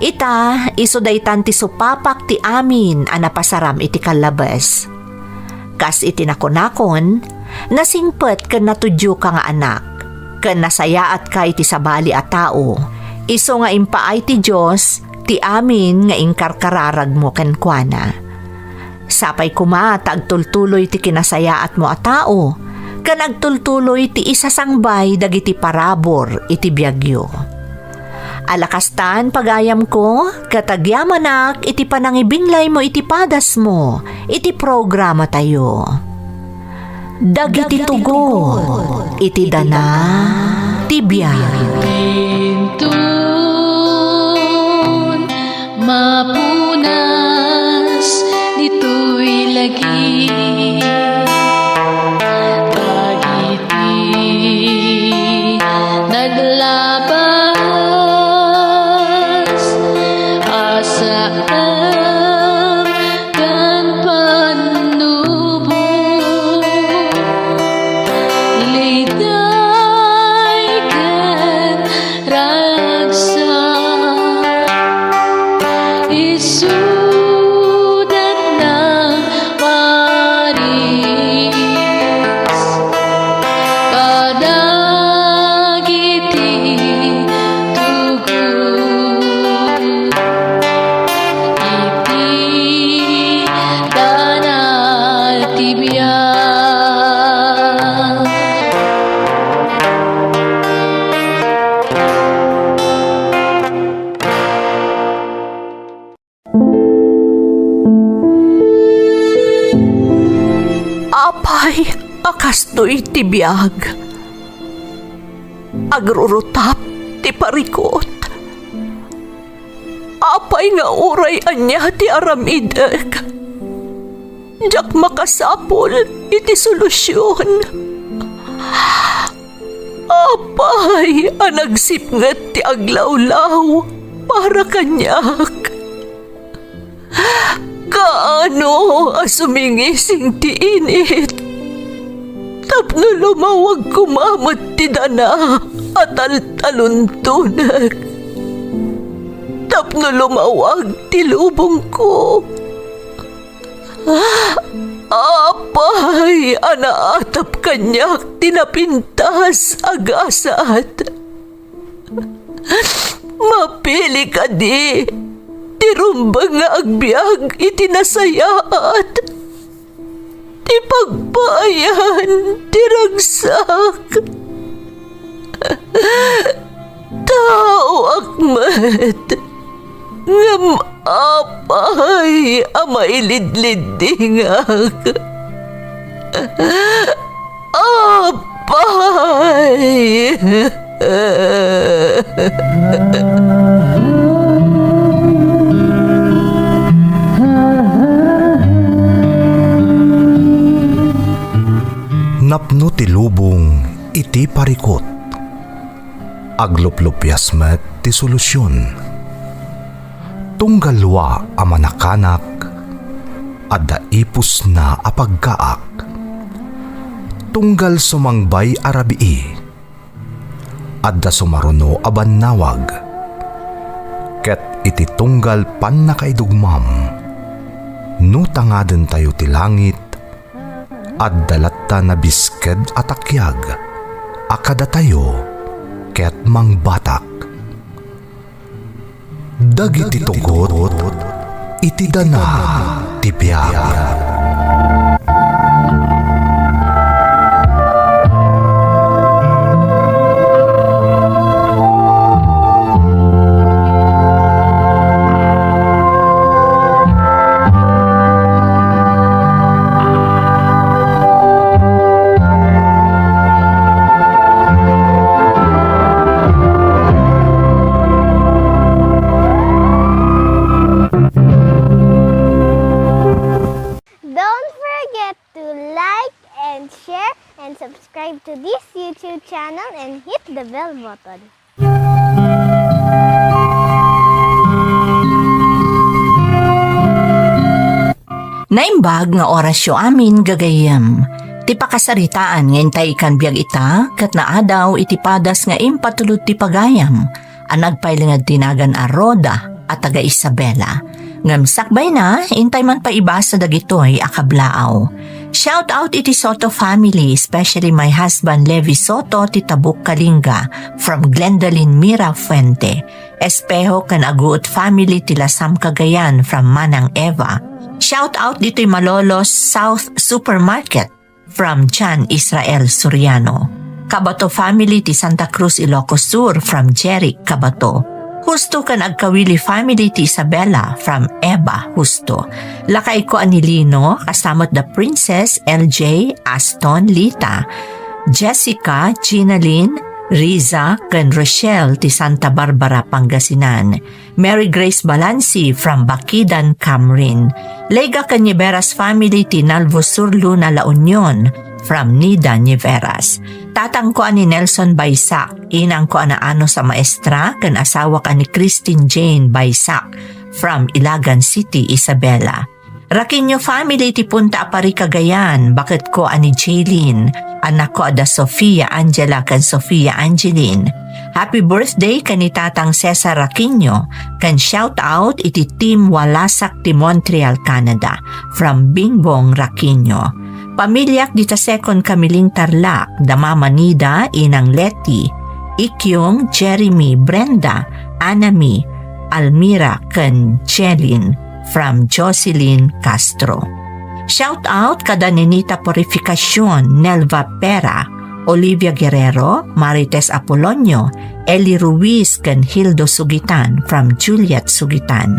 Ita, isu daytan ti supapak ti amin a napasaram iti kallabes. Kas iti nakunakon, nasingpet ken natudyoka nga anak, ken nasayaatka iti sabali a tao, isu nga impaay ti Dios ti amin nga inkarkararagmo kenkuana. Sapay koma ta agtultuloy ti kinasayaatmo a tao, ken agtultuloy ti isasangbay dagiti parabur iti biagyo. Ala kastan, pagayamko, ket agyamanak iti panangibinglaymo iti padasmo iti programatayo. Dagiti tugot iti dana ti biag. Inton mapunas ditoy lagi, dagiti naglabas a saan ken pannubo, liday ken ragsak, isuda nang paris kadagiti tugot iti dana ti biag. Apay a kastoy ti biag? Agrurutap ti parikut. Apay nga uray ania ti aramidek, diak makasapul iti solusion? Apay a nagsipnget ti aglawlaw para kaniak? Kaano a sumingising ti init tapno lumawag koma met ti dana a taltaluntonek, tapno lumawag ti lubongko? Apay a naatap kaniak ti napintas a gasat? Mapili kadi ti rumbeng nga agbiag iti nasayaat, ti pagpaayan ti ragsak? Taoak met, ngem apay a mailidliddingak? Apay! Napno ti lubong iti parikut. Agluplupias met ti solusion. Tunggal wa a manakanak, adda ipusna a pagkaak. Tunggal sumangbay a rabii, adda sumaruno a bannawag. Ket iti tunggal pannakaidugmam, no tangadentayo ti langit, adda latta nabisked a takiag a kadatayo ket mangbatak. Dagiti tugot iti dana ti biag. Don't forget to like and share and subscribe to this YouTube channel and hit the bell button. Naimbag nga orasyo amin, gagayyem. Ti pakasaritaan nga intay ikan biag ita, ket naadaw iti padas nga impatulod ti pagayam, a nagpailinged ti nagan a Rhoda a taga Isabela. Ngem sakbayna, intay man pay ibasa dagitoy a kablaaw. Shout out iti Soto family, especially my husband Levi Soto ti Tabuk, Kalinga, from Glendalyn Mira Fuente. Espejo ken Aguot family ti Lasam, Cagayan, from Manang Eva. Shout out ditoy Malolos South Supermarket from John Israel Soriano. Kabato family ti Santa Cruz, Ilocos Sur from Jerry Kabato. Husto ken Agkawili family ti Isabela from Eva Husto. Lakay ko a ni Lino, kasama da Princess, L J, Aston, Lita, Jessica, Ginalyn, Riza, ken Rochelle ti Santa Barbara, Pangasinan. Mary Grace Balansi from Bakidan, Camrin. Lega ken Niveras family ti Nalvo Sur, Luna, La Union from Nida Niveras. Tatangko a ni Nelson Baysak, inangko a ni Anos a maestra, ken asawak a ni Christine Jane Baysak from Ilagan City, Isabela. Raquino family ti Punta a Pari, Cagayan, baketko a ni Jaylene, anakko a da Sofia Angela ken Sofia Angeline. Happy birthday ken ni Tatang Cesar Raquino, ken shout out iti Team Walasak ti Montreal, Canada, from Bingbong Raquino. Pamiliak dita Second Camiling, Tarlac, da Mama Nida, Inang Leti, Ikyong, Jeremy, Brenda, Anami, Almira, ken Jelin from Jocelyn Castro. Shout out kada Nenita Purificacion, Nelva Pera, Olivia Guerrero, Marites Apolonio, Eli Ruiz, ken Hildo Sugitan from Juliet Sugitan.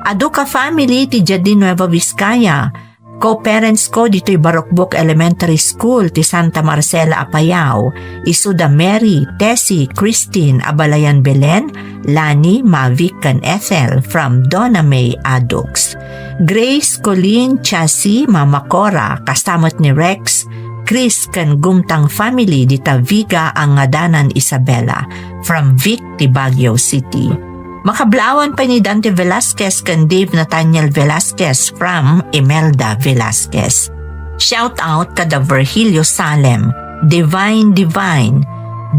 Aduka family ti Jardin Nueva Vizcaya, co-parents ko ditoy Barokbok Elementary School ti Santa Marcela, Apayao, isuda Mary, Tessie, Christine, Abalayan Belen, Lani, Mavic, ken Ethel from Donna May Adux. Grace, Colleen, Chasi, Mama Cora, kastamet ni Rex, Chris, ken Gumtang family dita Viga a ngadanan Isabela from Vic ti Baguio City. Makablaawan pay ni Dante Velasquez ken Dave Nathaniel Velasquez from Imelda Velasquez. Shout out kada Virgilio Salem, Divine Divine,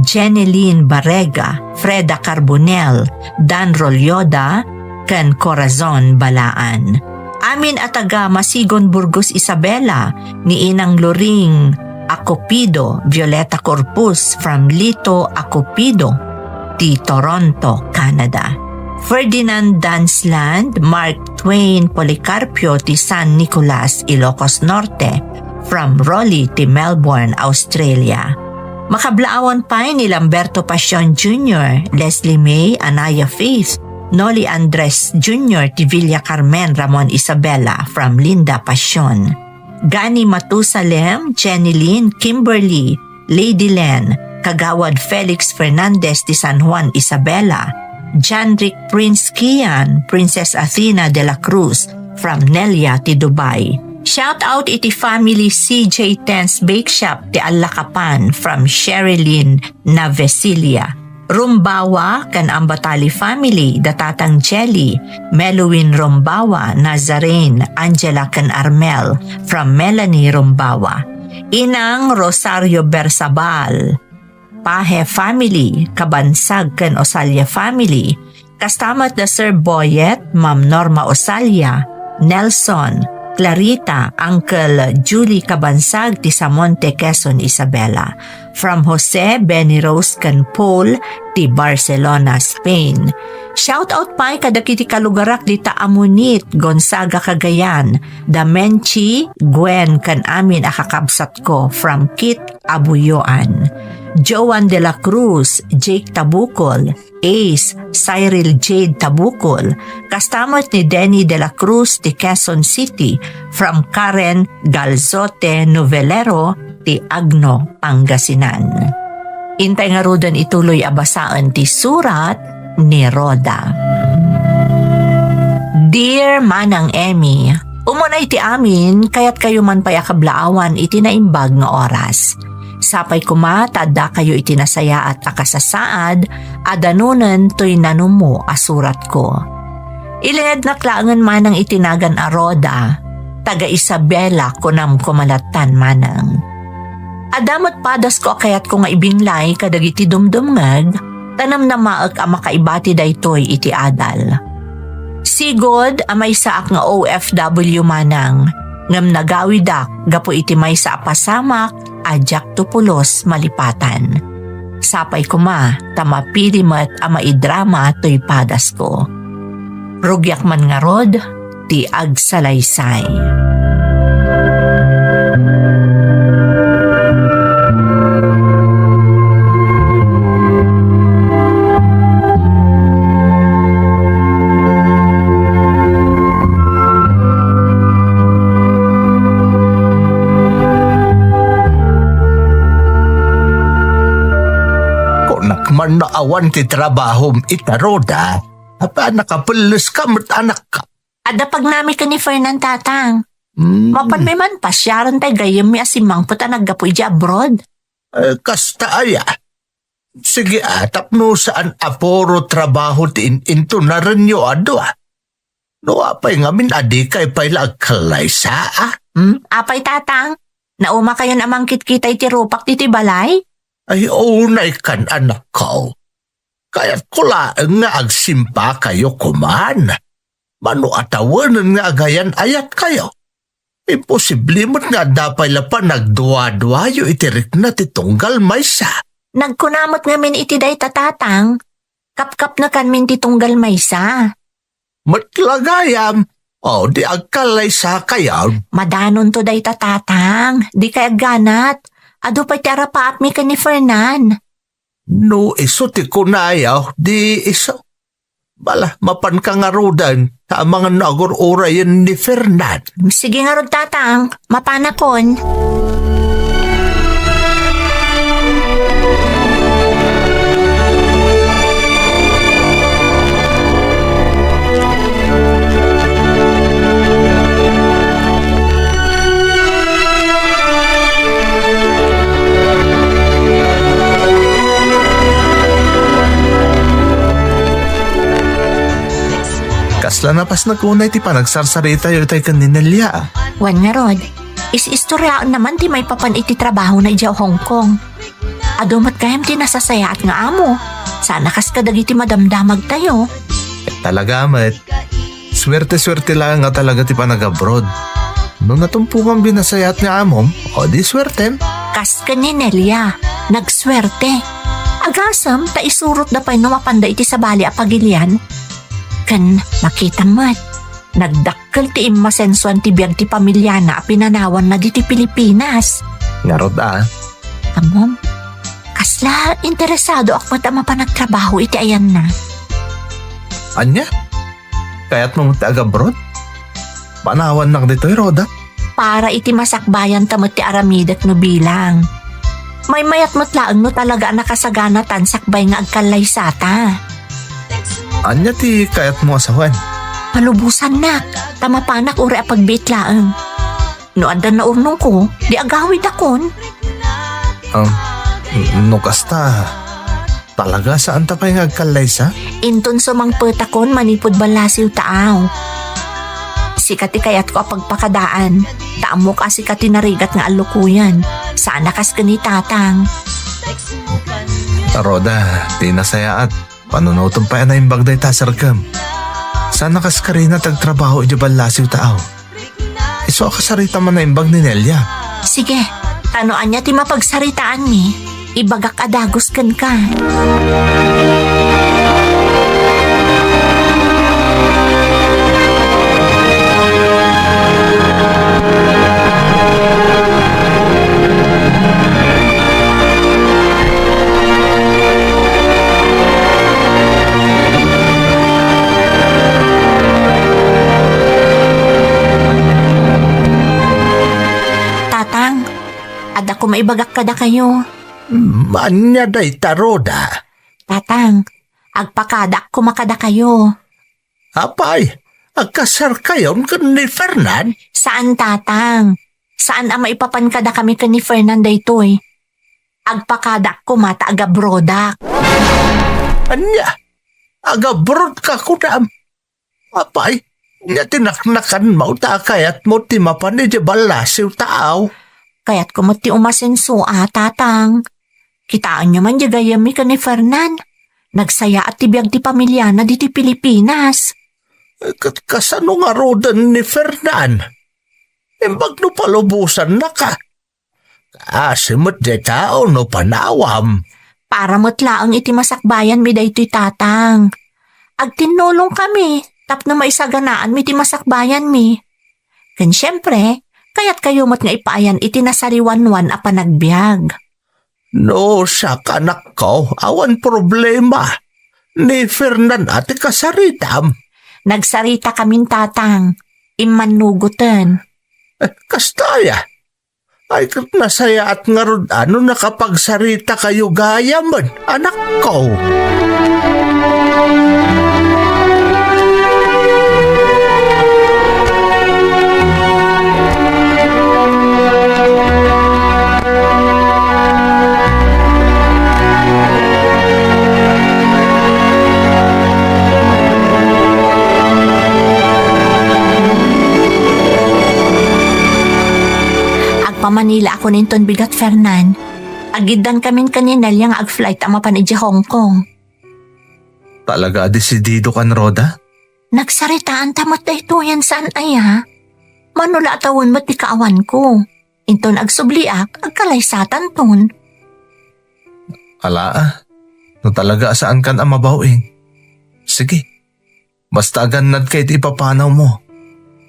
Jeneline Barrega, Freda Carbonell, Dan Rolyoda, ken Corazon Balaan. Amin a taga Masigon, Burgos, Isabela, ni Inang Loring Acopido, Violeta Corpus from Lito Acopido, ti Toronto, Canada. Ferdinand Dansland, Mark Twain Policarpio ti San Nicolas, Ilocos Norte, from Raleigh ti Melbourne, Australia. Makablaawan pay ni Lamberto Pasion Junior, Leslie May, Anaya Faith, Noli Andres Junior ti Villa Carmen, Ramon Isabela from Linda Pasion. Gani Matusalem, Jenny Lynn, Kimberly, Lady Len, Kagawad Felix Fernandez ti San Juan, Isabela, John Rick Prince Kian, Princess Athena de la Cruz from Nelia ti Dubai. Shout out iti family C J Tens Bake Shop ti Allakapan from Sherilyn Navesilia. Rumbawa ken Ambatali family, da Tatang Jelly, Meluin Rumbawa, Nazarene, Angela ken Armel, from Melanie Rumbawa. Inang Rosario Bersabal, Pahe family, Kabansag ken Osalia family, kasta met da Sir Boyet, Ma'am Norma Osalia, Nelson, Clarita, Uncle Julie Kabansag ti Samonte, Quezon, Isabela. From Jose, Benny Rose, ken Paul ti Barcelona, Spain. Shout out pay kadagiti kalugarak dita Amonit, Gonzaga, Cagayan, da Menchi, Gwen, ken amin a kakabsatko from Kit, Abuyoan. Joan de la Cruz, Jake Tabukol, Ace, Cyril Jade Tabukol, kasta met ni Denny de la Cruz ti Quezon City, from Karen Galzote Novelero ti Agno, Pangasinan. Intay ngaruden ituloy a basaen ti surat ni Rhoda. Dear Manang Emmy, umuna iti amin, kayatkayo man pay a kablaawan iti naimbag nga oras. Sapay koma ta addakayo iti nasayaat a kasasaad a danunen toy nanummo a suratko. Ilingednak laengen manang iti nagan a Rhoda, taga Isabela, kunam koma lattan manang. Adda met padasko a kayatko nga ibinlay kadagiti dumdumngeg, ta namnamaek a makaibati daytoy iti adal. Sigud a maysaak nga O F W manang, ngem nagawidak gapu iti maysa a pasamak a diak to pulos malipatan. Sapay koma ta mapili met a maidrama toy padasko. Rugiak man ngarud, ti agsalaysay. Kunak man no awan ti trabahom ita, Roda, apay a nakapelleska met, anakko? Adda pagnami ken ni Fernan, Tatang. Hmm. Mapanmi man pasiaren tay gayyemmi a simmangpet a naggapu idiay abroad. Eh, kasta aya. Sige, a, tapno saan a puro trabaho ti in-, intonarenyo a dua. No apay ngamin a dikay pay la agkallaysa, a? Hmm? Apay, Tatang? Naumakayon a mangkitkita iti rupak ditoy balay? Ay, unay kan, anakko. Kayatko laeng nga agsimpakayo koman. Mano a tawenen nga agayan-ayatkayo? Imposible met nga adda pay la panagduaduayo iti rikna ti tunggal maysa. Nagkuna met ngamin iti dayta, Tatang. Kapkapnekanmin ti tunggal maysa. Met la gayam, o, di agkallaysakayon. Madanonto dayta, Tatang. Dikay agganat. Adu pay ti arapaapmi ken ni Fernan. No isu ti kunayo, di isu. Bala, mapanka ngaruden, ta amangan no agur-urayen ni Fernan. Sige ngarud, Tatang, mapanakon. Kasla napasnek unay ti panagsarsaritayo itay ken ni Nelia. Wen ngarud, is-istoriaenna man ti maipapan iti trabahona idiay Hong Kong. Adu met gayam ti nasasayaat nga amo. Saan a kas kadagiti madamdamagtayo. Eh, talaga met. Suerte-suerte laeng a talaga ti panag-abroad. No natumpongan binasayaat nga amom, o di suertem. Kas ken ni Nelia, nagsuerte. Agasem ta isurotda pay no mapanda iti sabali a pagilian. Ken makita met, nagdakkel ti immasensoan ti biag ti pamiliana a pinanawanna ditoy Pilipinas. Ngarud a. Ammom, kasla interesadoak met a mapanagtrabaho iti ayanna. Ania? Kayatmo met ti agabroad? Panawannak ditoy, Roda. Para iti masakbayanta met ti aramidek no bilang. Maymayat met laeng no talaga a nakasaganatan sakbay nga agkallaysata. Ania ti kayatmo a sawen? Palubosannak, ta mapanak uray a pagbiit laeng. No adda naurnongko, di agawidakon. Ah, no kasta, talaga saanta pay nga agkallaysa? Inton sumangpetakon manipud ballasiw taaw. Sika ti kayatko a pagpakadaan, ta ammok a sika ti narigat nga allukoyen. Saan a kas ken ni Tatang. Roda, ti nasayaat. Panunotem pay a naimbag dayta a serkem. Saan a kas karina ti agtrabaho idiay ballasiw taaw. Isu a kasarita man naimbag ni Nelia. Sige, ta no ania ti mapagsaritaanmi, ibagak a dagus kenka. Tatang, adda koma ibagak kadakayo. Ania dayta, Roda? Tatang, agpakadaak koma kadakayo. Apay, agkasarkayon ken ni Fernan? Saan, Tatang. Saan a maipapan kadakami ken ni Fernan daytoy. Agpakadaak koma ta agabrodak. Ania? Agabrodka kunam? Apay, ania ti naknakanmo ta kayatmo ti mapan idiay ballasiw taaw? Kayatko met ti umasenso a, Tatang. Kitaenyo man diay gayyemmi ken ni Fernan. Nagsayaat ti biag ti pamiliana ditoy Pilipinas. Ket kasano ngaruden ni Fernan? Imbag no palubosannaka. Kaasi met diay tao no panawam. Para met laeng iti masakbayanmi daytoy, Tatang. Agtinnulongkami. tapno maisaganaanmi ti masakbayanmi. Ken siempre, kayatkayo met nga ipaayan iti nasariwanwan a panagbiag. No, siak, anakko, awan problema. Ni Fernan a ti kasaritam. Nagsaritakamin, Tatang. Immannugoten. Eh, kasta aya? Ay, ket nasayaat ngarud a no nakapagsaritakayo gayamen, anakko. Agpamanilaakon inton bigat, Fernan. Agiddankamin ken ni Nelia nga ag-flight a mapan idiay Hong Kong. Talaga a desididokan, Rhoda? Nagsaritaanta met daytoyen, saan aya? Mano la a tawen met ti kaawanko. Inton agsubliak, agkalaysatanton. Ala, ah. No talaga a saankan a mabaw-in. Sige. Basta agannadka iti ipapanawmo.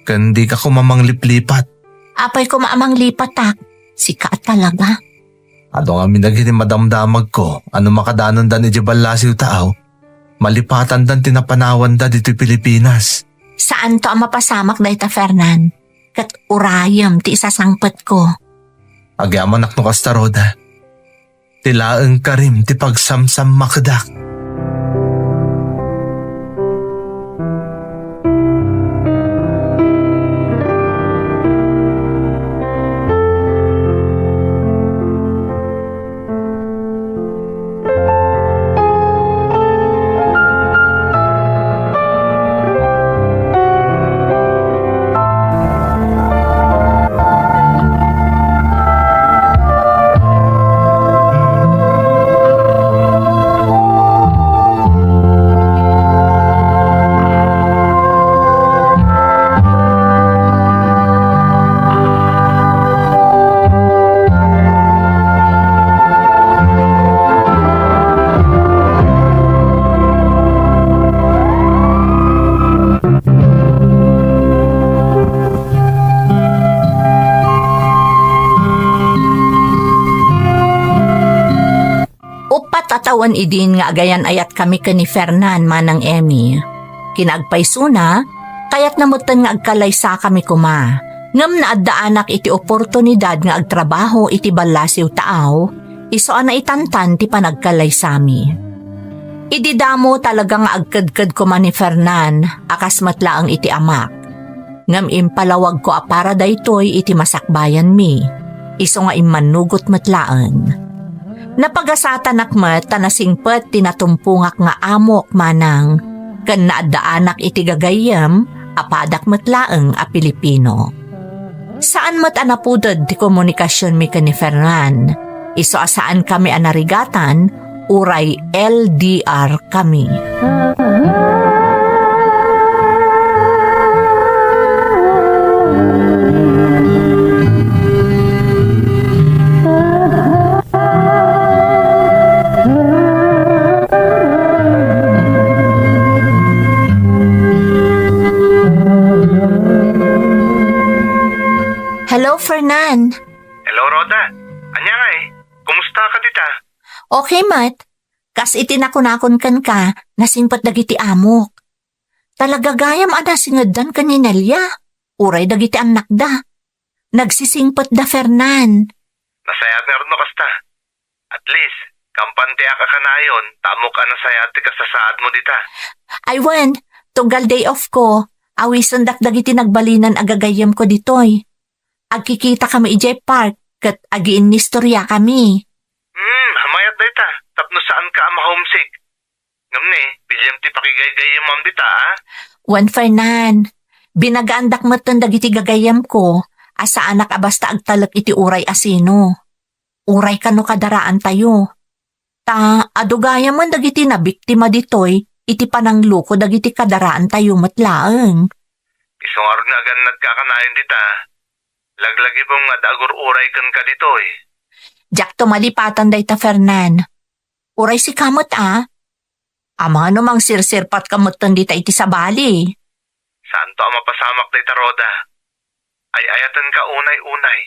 Ken dika koma mangliplipat. Apay koma a manglipatak? Sika a talaga. Adu ngamin dagiti madamdamagko a no makadanondan idiay ballasiw taaw, malipatandan ti napanawanda ditoy Pilipinas. Saanto a mapasamak dayta, Fernan. Ket urayem ti isasangpetko. Agyamanak no kasta, Rhoda. Ti laeng karim ti pagsamsammakdak. Uppat a tawen idin nga agayan-ayatkami ken ni Fernan, Manang Emmy. Kinaagpaysona, kayatna metten nga agkalaysakami koma. Ngem naaddaanak iti oportunidad nga agtrabaho iti ballasiw taaw, isu a naitantan ti panagkalaysami. Idi damo talaga nga agkedked koma ni Fernan a kas met laeng iti amak. Ngem impalawagko a para daytoy iti masakbayanmi, isu nga immannugot met laeng. Napagasaatanak met ta nasingpet ti natumpongak nga amok, Manang, ken naaddaanak iti gagayyem a padak met laeng a Pilipino. Saan met a napuded ti komunikasionmi ken ni Fernan. Isu a saankami a narigatan, uray L D R kami. Hello, Fernan. Hello, Rhoda. Ania ngay? Kumusta ka dita? Okay met. Kas iti nakunakon kenka, nasingpet dagiti amok. Talaga gayam a nasingeddan ken ni Nelia, uray dagiti annakda. Nagsisingpetda, Fernan. Nasayaat ngarud no kasta. At least, kampantiak a kanayon, ta ammok a nasayaat ti kasasaadmo dita. Ay wen, tunggal day off ko, awisendak dagiti nagbalinan a gagayyemko ditoy. Agkikitakami idiay park ket agiinnistoriakami. Hmm, mayat dayta, tapno saanka a ma-homesick. Ngem ne, piliam ti pakigaygayyemam dita, a? Wen, Fernan, binagaandak metten dagiti gagayyemko a saanak a basta agtalek iti uray a sino. Uray kano kadaraantayo. Ta adu gayamen dagiti nabiktima ditoy iti panangloko dagiti kadaraantayo met laeng. Isu ngarud nga agannadka a kanayon dita, laglagipem nga adda agur-uray kenka ditoy. Diakto malipatan dayta, Fernan. Uray sika met, a? Amangan no mangsirsirpatka metten dita iti sabali. Saanto a mapasamak dayta, Rhoda. Ay-ayatenka unay-unay.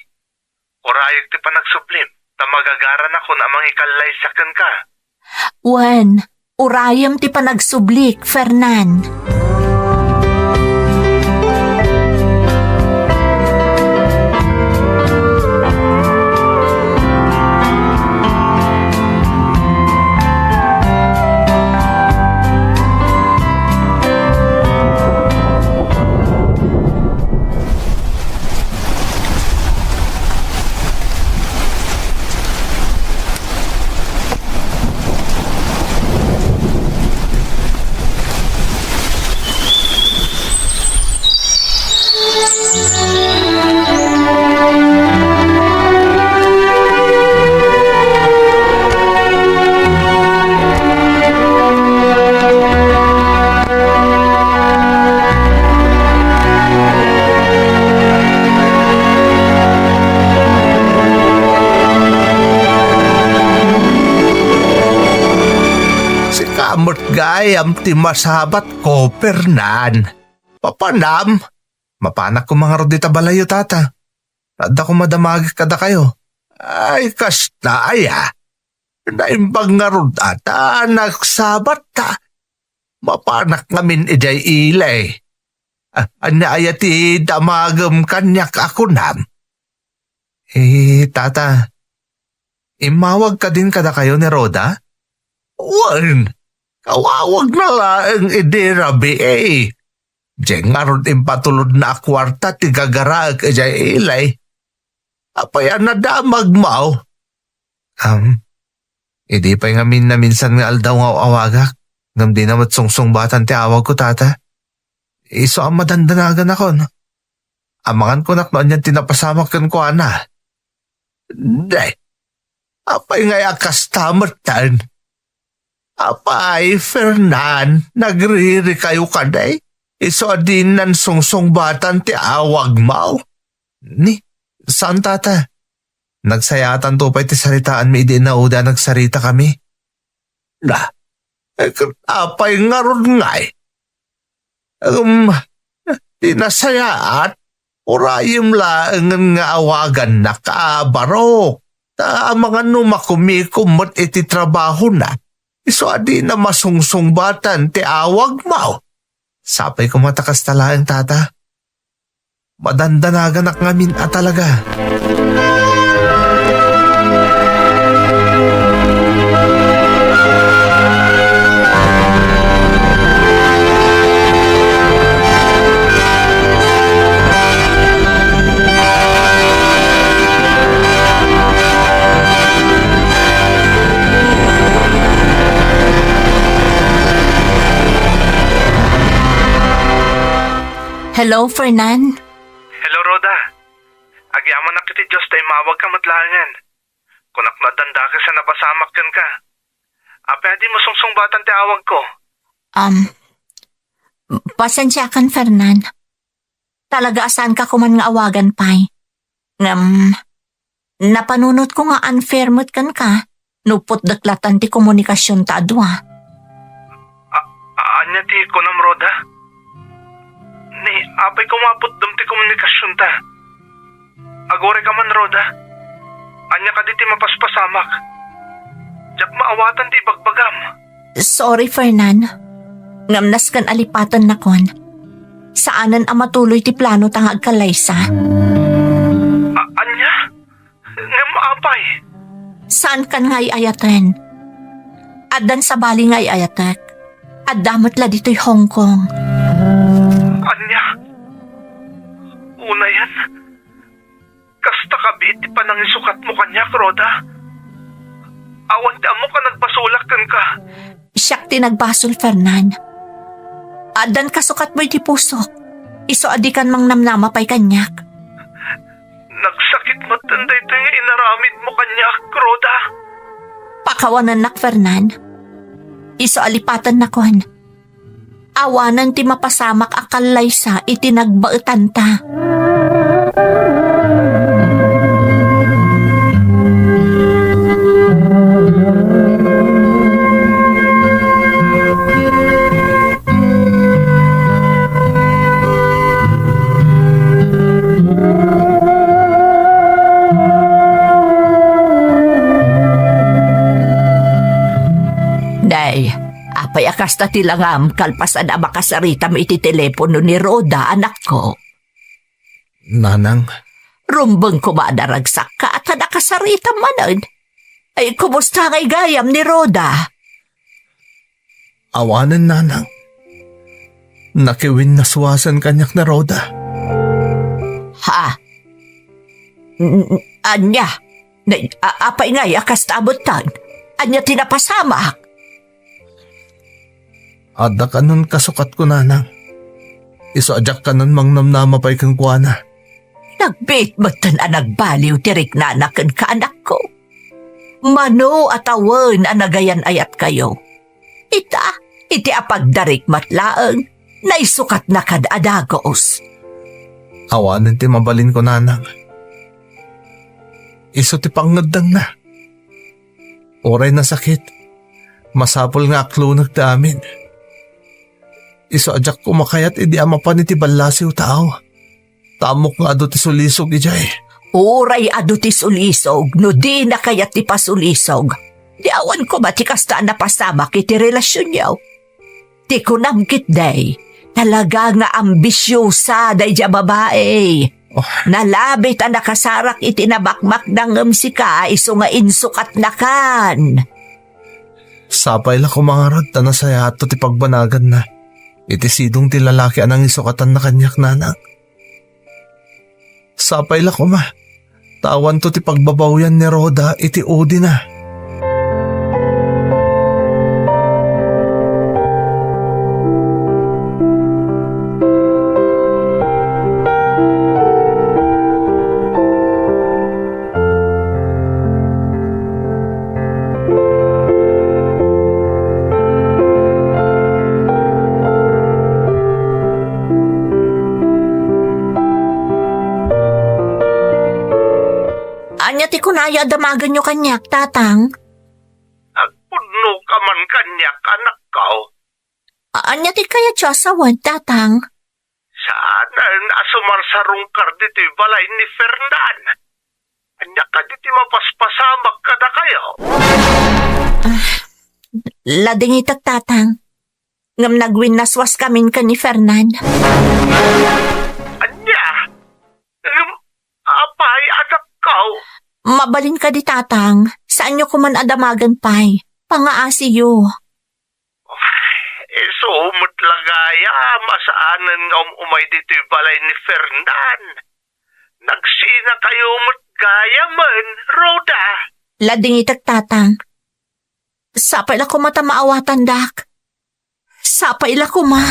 Urayek ti panagsublim, ta magagaranakon a mangikallaysa kenka. Wen, urayem ti panagsublik, Fernan. Sika met gayam ti masabatko, Fernan. Papanam, mapanak koma ngarud ita balayyo, tata. Adda koma damagek kadakayo. Ay, kasta aya. Naimbag ngarud a ta nagsabat ta. Mapanak ngamin idiay ili. A-, ania aya ti damagem kaniak a kunam? Eh, tata, immawag kadin kadakayo ni Rhoda? Wen, kawawagna laeng idi rabii. Diay ngarud impatulodna a kuarta ti gagaraek idiay ili. Apay a nadamagmo? Am, idi pay ngamin naminsan nga aldaw nga aw-awagak, ngem dina met sungsungbatan ti awagko, tata. Isu a madandanaganakon. Amangan kunak no anian ti napasamak kenkuana. Day, apay ngay a kasta metten? Apay, Fernan, nagririkayo kadi? Isu a dinan sungsungbatan ti awagmo? Ni, saan, tata. Nagsayaatan to pay ti saritaanmi idi inaudi a nagsaritakami. Na, eh, ket apay ngarud ngay? Em, ti nasayaat, urayem laengen nga awagannak a barok. Ta amangan no makumikom met iti trabahona, isu a dina masungsungbatan ti awagmo. Sapay koma ta kasta laeng, tata. Madandanaganak ngamin a talaga. Hello, Fernan? Hello, Rhoda. Agyamanak iti Dios ta immawagka met laengen. Kunak no addan dakes a napasamak kenka. Apay a dimo sungsungbatan ti awagko? Um, pasensiakan, Fernan. Talaga a saanka koman nga awagan pay. Ngem, napanunotko nga unfair met kenka no putdek latta ti komunikasionta a dua. A-, a-, ania ti kunam, Rhoda? Ni, apay koma a putdem ti komunikasionta? Agurayka man, Rhoda. Ania kadi ti mapaspasamak? Diak maawatan ti ibagbagam. Sorry, Fernan. Ngem nasken a lipatennakon. Saanen a matuloy ti planota nga agkallaysa. A-, ania? Ngem apay? Saankan nga ay-ayaten. Addan sabali nga ay-ayatek. Adda met la ditoy Hong Kong. Ania? Unayen? Kasta kabiit ti panangisukatmo kaniak, Rhoda? Awan ti ammok a nagbasolak kenka. Siak ti nagbasol, Fernan. Addan kasukatmo iti pusok. Isu a dikan mangnamnama pay kaniak. Nagsakit met daytoy nga inaramidmo kaniak, Rhoda. Pakawanennak, Fernan. Isu a lipatennakon. Awanen ti mapasamak a kallaysa iti nagbaetanta. Kasta ti langam kalpasan a makasaritam iti telepono ni Rhoda, anakko. Nanang. Rumbeng koma a naragsakka ta nakasaritam manen. Ay, kumusta ngay gayam ni Rhoda? Awanen, Nanang. Nakiwinnaswasen kaniak ni Rhoda. Ha? N-, n-, ania? Na, a-, apay ngay a kasta a bettan? Ania ti napasamak? Adda kanon kasukatko, Nanang. Isu a diak kanon mangnamnama pay kenkuana. Nagbiit metten a nagbaliw ti riknana kenka, anakko. Mano a tawen a nagayan-ayatkayo. Ita, iti apagdarek met laeng, naisukatnaka a dagus. Awanen ti mabalinko, Nanang. Isu ti pangngeddengna. Uray nasakit, masapul nga aklunek ti amin. Isu a diak koma kayat idi a mapan iti ballasiw tao. Ta ammok nga adu ti sulisog idiay. Uray adu ti sulisog, no dina kayat ti pasulisog, di awan koma ti kasta a napasamak iti relasionyo. Ti kunam ketdi, talaga nga ambisiosa daydiay a babai. Oh. Nalabit a nakasarak iti nabakbaknang ngem sika isu nga insukatnakan. Sapay la koma ngarud ta nasayaatto ti pagbanaganna iti sidong ti lalaki a nangisukatanna kaniak, Nanang. Sapay la koma ta awanto ti pagbabawian ni Rhoda iti udina. Ania ti kunayo a damagenyo kaniak, Tatang? Agpudnoka man kaniak, anakko. A-, ania ti kayatyo a sawen, Tatang? Saanen a sumarsarungkar ditoy balay ni Fernan. Ania kadi ti mapaspasamak kadakayo? Ah, ladingitek, Tatang. Ngem nagwinnaswaskamin ken ni Fernan. Ania? Ngem apay, anakko? Mabalin kadi, Tatang. Saanyo koman a damagen pay. Pangaasiyo. Isu met la gayam a saanen nga um-umay ditoy balay ni Fernan. Nagsinakayo met gayamen, Rhoda. Ladingitek, Tatang. Sapay la koma ta maawatandak. Sapay la koma.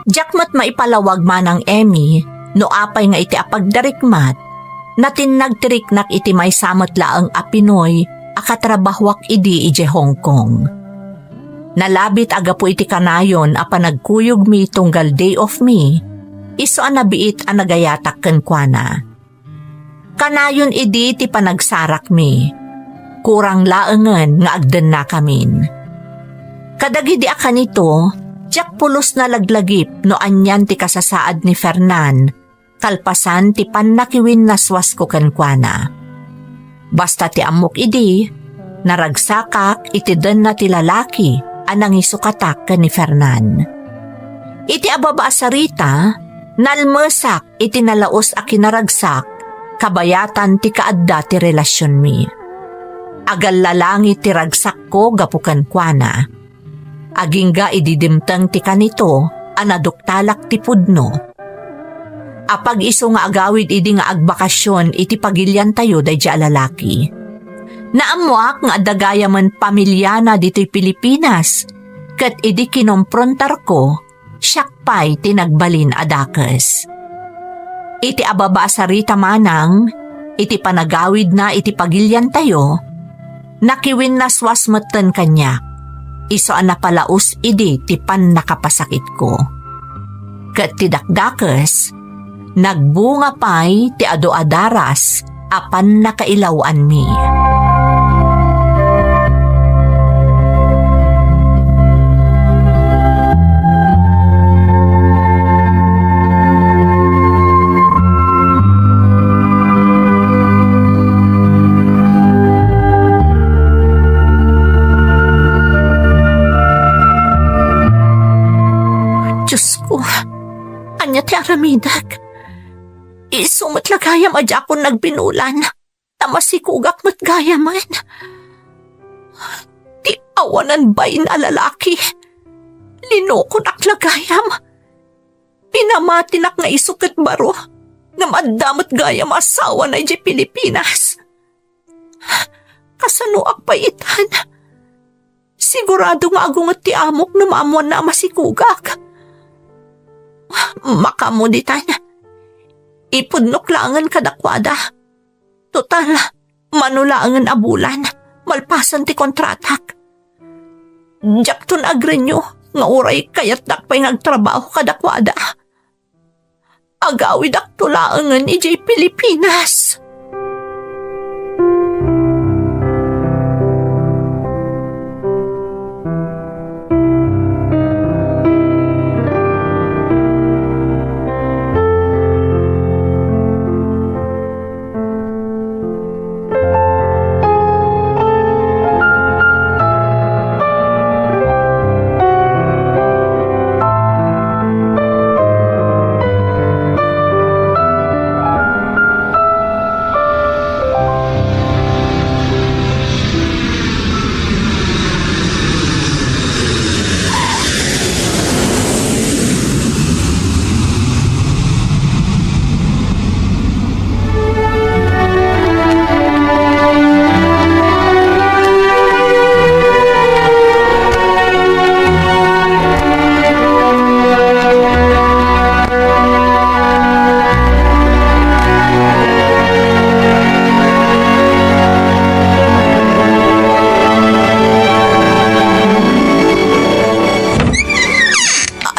Diak met maipalawag, Manang Emmy, no apay nga iti apagdarikmat, natinnag ti riknak iti maysa met laeng a Pinoy a katrabahuak idi idiay Hong Kong. Nalabit a gapu iti kanayon a panagkuyogmi tunggal day off mi, isu a nabiit a nagayatak kenkuana. Kanayon idi ti panagsarakmi. Kurang laengen nga agdennakamin. Kadagidi a kanito, diak pulos nalaglagip no anian ti kasasaad ni Fernan, kalpasan ti pannakiwinnaswasko kenkuana. Basta ti ammok idi, naragsakak iti denna ti lalaki a nangisukatak ken ni Fernan. Iti ababa a sarita, nalmesak iti nalaus a kinaragsak kabayatan ti kaadda ti relasionmi. Agallalangit ti ragsakko gapu kenkuana. Agingga idi dimteng ti kanito a naduktalak ti pudno. Apag-isu nga agawid idi nga agbakasyon iti pagiliantayo daydiay a lalaki. Naammoak nga adda gayamen pamiliana ditoy Pilipinas, ket idi kinomprontarko, siak pay ti nagbalin a dakes. Iti ababa a sarita manang, iti panagawidna iti pagiliantayo, nakiwinnaswas metten kaniak, isu a napalaus idi ti pannakapasakitko. Ket ti dakdakes, nagbunga pay ti adu a daras a pannakailaw-anmi. Diosko, ania ti aramidek? Isu met la gayam a diakon nagbinulan, ta masikogak met gayamen. Ti awanan bain a lalaki, linokonak la gayam. Pinamatinak nga isu ket baro, ngem adda met gayam asawana idiay Pilipinas. Kasanoak pay itan? Sigurado nga agunget ti amok no maammoanna a masikogak. Makaammo ditan. Ipudnok laengen kadakuada. Total, mano laengen a bulan, malpasen ti kontratak. Diakton agrenyo nga uray kayatdak pay nga agtrabaho kadakuada. Agawidakto laengen idiay Pilipinas.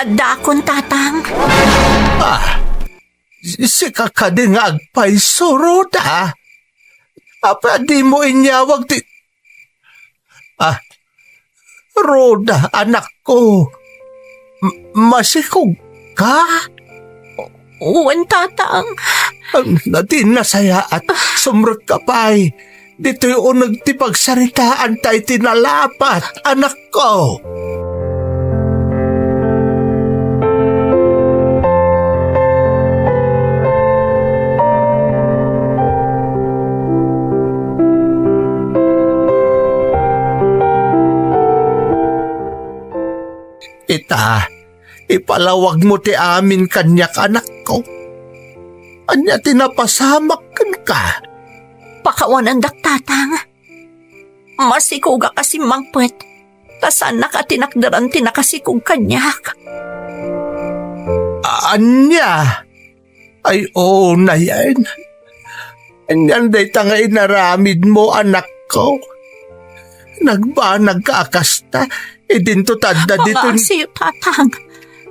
Addaakon, Tatang. Ah, sika kadi nga agpayso, Rhoda? Apay a dimo inyawag ti, ah, Rhoda, anakko. M-, masikog ka? Wen, Tatang. Ania ti nasayaat, sumrek ka pay. Ditoy uneg ti pagsaritaan ta iti nalapat, anakko. Ita, ipalawagmo ti amin kaniak, anakko. Ania ti napasamak kenka? Pakawanendak, Tatang. Masikogak a simmangpet, ta saannak a tinakderan ti nakasikog kaniak. Ania? Ay, oo, nayen. Anian dayta nga inaramidmo, anakko? Nagbanagka a kasta, idinto ta adda diton. Pangaasiyo, Tatang.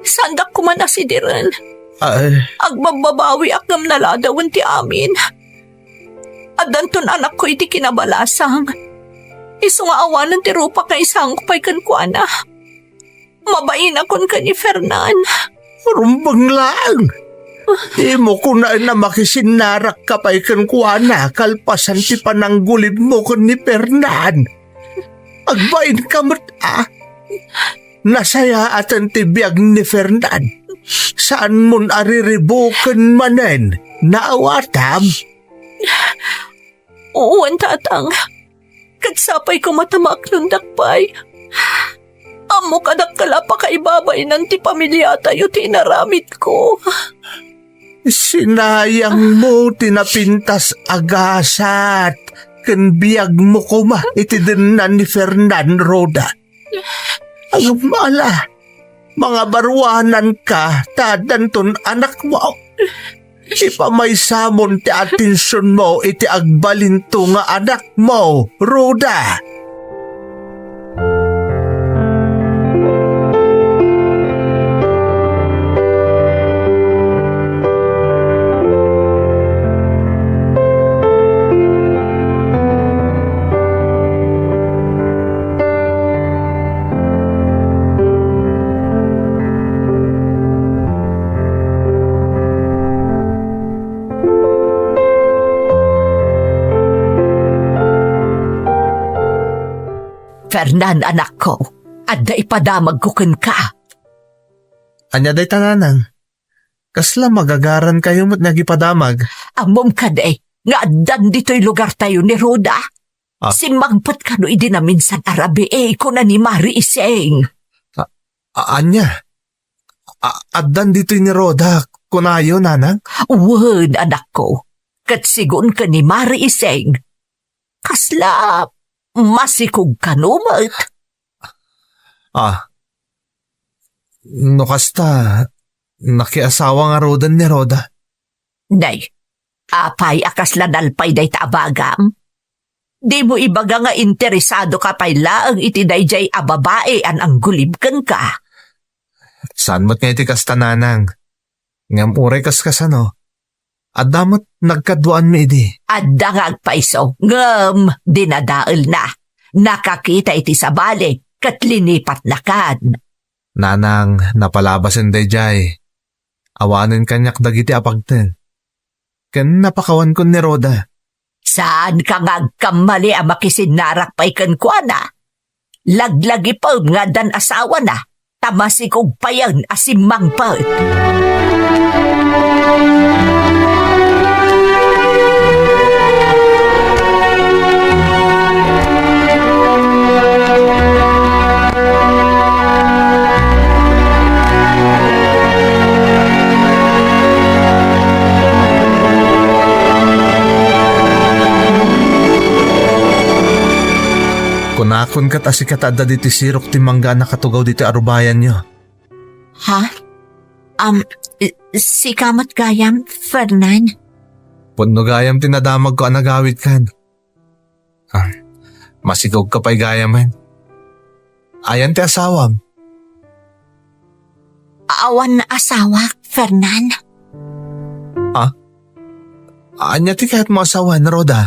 Saandak koman a sidiren. Ay. Agbabbabawiak ngem naladawen ti amin. Addanton anakko iti kinabalasang. Isu nga awanen ti rupak nga isangok pay kenkuana. Mabainakon ken ni Fernan. Rumbeng laeng. Dimo kunaen a makisinnarakka pay kenkuana kalpasan ti pananggulibmo ken ni Fernan. Agbainka met a. Nasayaaten ti biag ni Fernan. Saanmon a riribuken manen. Naawatam? Wen, Tatang. Ket sapay koma ta maaklondak pay. Ammok a dakkel a pakaibabainan ti pamiliatayo ti inaramidko. Sinayangmo ti napintas a gasat ken biagmo koma iti denna ni Fernan, Rhoda. Ngem ala, mangabaruananka ta addanton anakmo. Ipamaysamon ti atensionmo iti agbalinto nga anakmo, Rhoda. Fernan, anakko, adda ipadamagko kenka. Ania dayta, nanang? Kasla magagarankayo met nga agipadamag? Ammom kadi nga addan ditoy lugartayo ni Rhoda? Ah. Simmangpet kano idi naminsan a rabii, kuna ni Mari Ising. A-, a-, ania? A-, addan ditoy ni Rhoda, kunayo, nanang? Wen, anakko. Ket sigun ken ni Mari Ising, kasla masikog kano met. Ah, no kasta, nakiasawa ngaruden ni Rhoda. Nay, apay a kasla nalpay dayta a bagam? Dimo ibaga nga interesadoka pay laeng iti daydiay a babai a nanggulib kenka? Saan met nga iti kasta, nanang? Ngem uray kas kasano, adda met nagkaduaanmi idi. Adda nga agpayso, ngem dinadaelna. Nakakita iti sabali, ket linipatnakan. Nanang, napalabasen daydiay. Awanen kaniak dagiti a pagteng. Ken napakawankon ni Rhoda. Saanka nga agkammali a makisinnarak pay kenkuana? Laglagipem nga addan asawana, ta masikog payen a simmangpet. Kunakon ket a sika ta adda ditoy sirok ti mangga a nakatugaw ditoy arubayanyo. Ha? Um, i-, sika met gayam, Fernan? Pudno gayam ti nadamagko a nagawidkan. Ah, masikogka pay gayamen. Ayan ti asawam? Awan asawak, Fernan. Ah? Ania ti kayatmo a sawen, Rhoda?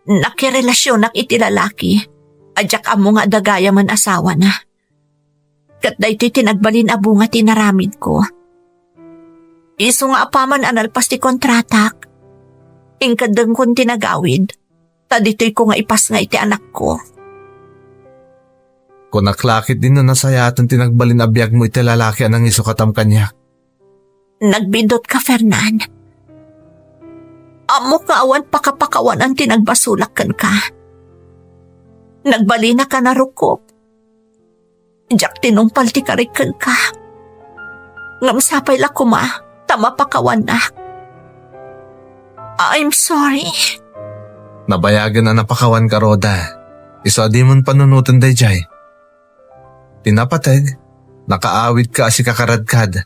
Nakirelasionak iti lalaki a diak ammo nga adda gayamen asawana. Ket daytoy ti nagbalin a bunga ti inaramidko. Isu nga apaman a nalpas ti kontratak, inkeddengkon ti nagawid, ta ditoyko nga ipasnga iti anakko. Kunak la ketdi no nasayaten ti nagbalin a biagmo iti lalaki a nangisu katam kaniak. Nagbidutka, Fernan. Ammok nga awan pakapakawanan ti nagbasolak kenka. Nagbalinaka a narukop. Diak tinungpal ti karik kenka. Ngem sapay la koma ta mapakawannak. I'm sorry. Nabayagen a napakawanka, Rhoda. Isu a dimon panunoten daydiay. Ti napateg, nakaawidka a sika karadkad.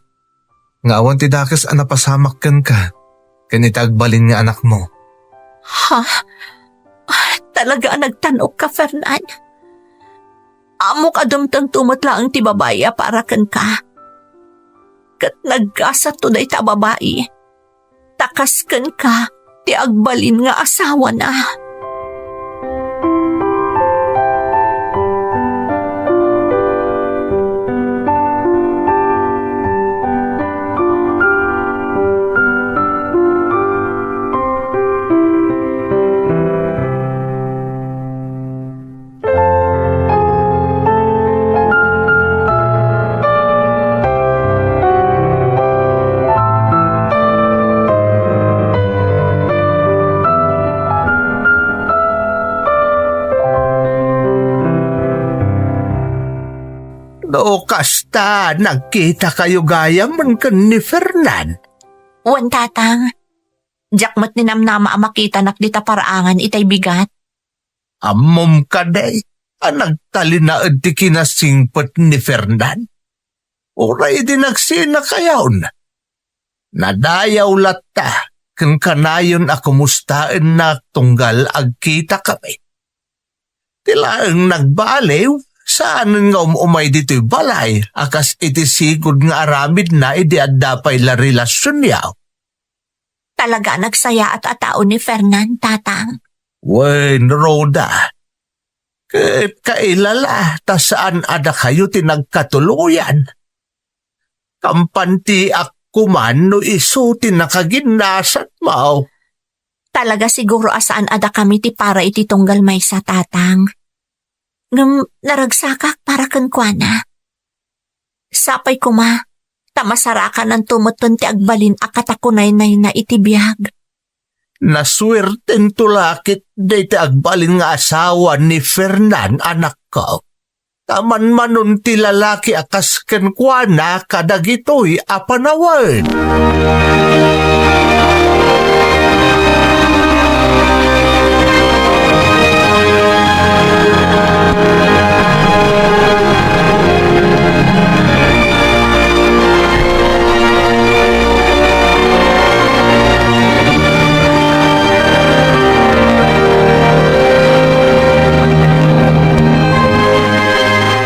Nga awan ti dakes a napasamak kenka ken iti agbalin nga anakmo. Ha? Ah, talaga a nagtan-okka, Fernan? Ammok a dumtengto met laeng ti babai a para kenka. Ket naggasatto dayta a babai. Ta kas kenka ti agbalin nga asawana. No kasta, nagkitakayo gayam ken ni Fernan? Wen, Tatang. Diak met ninamnama a makitanak dita paraangan itay bigat. Ammom kadi a nagtalinaed ti kinasingpet ni Fernan? Uray idi nagsinakayon, Nadayaw latta ken kanayon a kumustaennak tunggal agkitakami. Ti laeng nagbaliw, saanen nga um-umay ditoy balay a kas iti sigud nga aramidna idi adda pay la relasionyo. Talaga nagsayaat a tao ni Fernan, Tatang. Wen, Rhoda. Ket kailala ta saan a dakayo ti nagkatuloyan. Kampantiak koman no isu ti nakaginnasatmo. Talaga siguro a saan a dakami ti para iti tunggal maysa, Tatang. Ngem naragsakak para kenkuana. Sapay koma, ta masarakananto metten ti agbalin a katakunaynayna iti biag. Nasuertento la ket dayta agbalin nga asawa ni Fernan, anakko. Ta manmanon ti lalaki a kas kenkuana kadagitoy a panawen.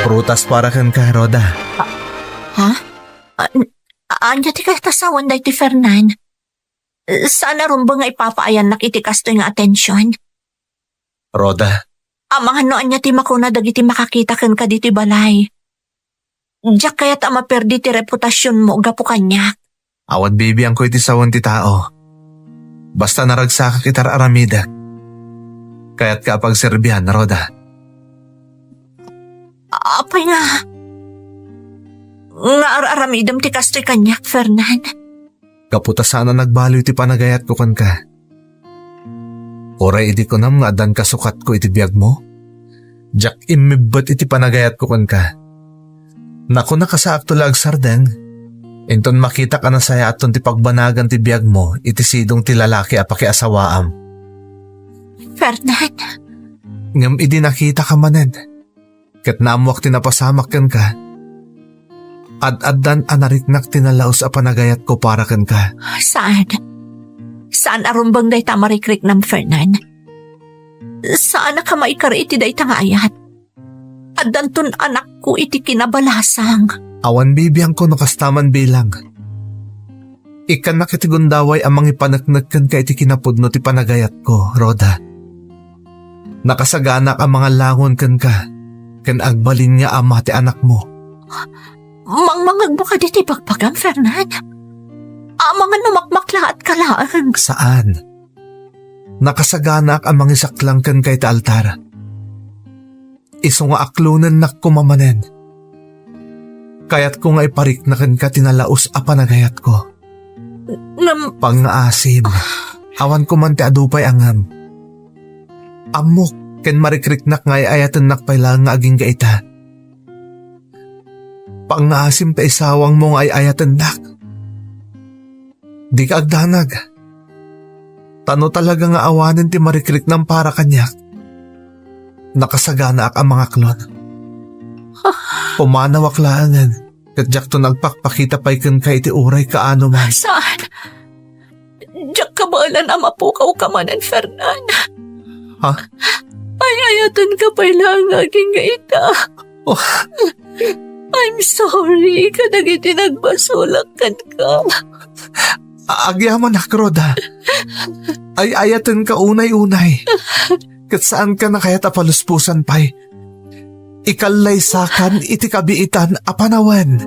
Prutas para kenka, Rhoda. Ha? A-, ania ti katasawan daytoy, Fernan? Saan a rumbeng nga ipapaayannak iti kastoy nga atension. Rhoda. Amangan no ania ti makuna dagiti makakita kenka ditoy balay. Diak kayat a maperdi ti reputasionmo gapu kaniak. Awan bibiangko iti sawen ti tao. Basta naragsakak iti ar-aramidek. Kayatka a pagserbian, Rhoda. Apay nga, nga ar-aramidem ti kastoy kaniak, Fernan? Gapu ta saan a nagbaliw ti panagayatko kenka. Uray idi kunam nga addan kasukatko iti biagmo, diak immibbet iti panagayatko kenka. Nakuna kasaakto la agsardeng, inton makitak a nasayaatton ti pagbanagan ti biagmo iti sidong ti lalaki a pakiasawaam. Fernan. Ngem idi nakitaka manen, ket naammoak ti napasamak kenka, ad-addan a nariknak ti nalaus a panagayatko para kenka. Saan? Saan a rumbeng dayta a marikriknam, Fernan. Saanak a maikari iti dayta nga ayat. Addanton anakko iti kinabalasang. Awan bibiangko no kasta man bilang. Ikkannak iti gundaway a mangipaneknek kenka iti kinapudno ti panagayatko, Rhoda. Nakasaganaak a mangallangon kenka ken agbalin nga ama ti anakmo. Mangmangegmo kadi ti bagbagam, Fernan? Amangan no makmaklaatka laeng. Saan. Nakasaganaak a mangisaklang kenka iti altar. Isu nga aklonennak koma manen. Kayatko nga iparikna kenka ti nalaus a panagayatko. Ngem pangngaasim, awan koman ti adu pay a ngem. Ammok ken marikriknak nga ay-ayatennak pay laeng nga agingga ita. Pangngaasim ta isawangmo nga ay-ayatennak. Dika agdanag. Ta no talaga nga awanen ti marikriknam para kaniak, nakasaganaak a mangaklon. Pumanawak laengen, ket diakto nagpakpakita pay kenka iti uray kaano man. Saan? Diak kabaelan a mapukawka manen, Fernan. Ha? Ay-ayatenka pay laeng nga agingga ita. Oh. I'm sorry kadagiti nagbasolak kenka. A-, agyamanak, Rhoda. Ay-ayatenka unay-unay. Ket saanka a kayat a paluspusan pay. Ikallaysakan iti kabiitan a panawen.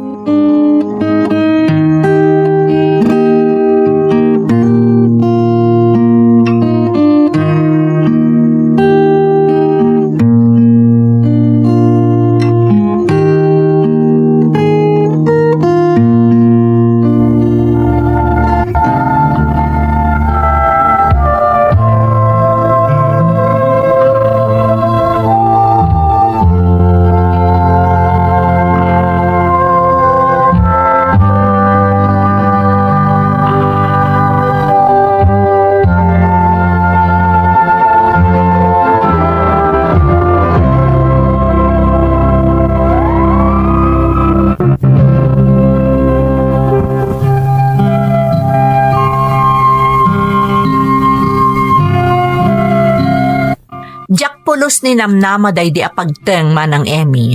Diaktos ni namnama daydi a pagteng, Manang Emmy.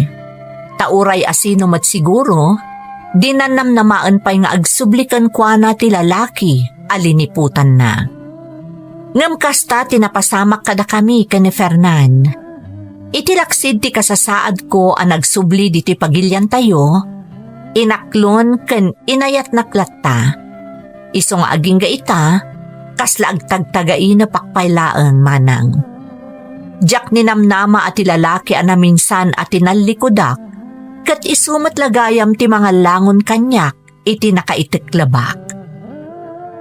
Ta uray asino met siguro, di nannamnamaen pay nga agsubli kenkuana ti lalaki a liniputanna. Ngem kasta ti napasamak kadakami ken ni Fernan. Iti laksid ti kasasaadko a nagsubli ditoy pagiliantayo, inaklon ken inayatnak latta. Isu nga agingga ita, kasla agtagtagainep pay laeng, Manang. Diak ninamnama a ti lalaki a naminsan a tinallikudak, ket isu met la gayam ti mangallangon kaniak iti nakaiteklebak.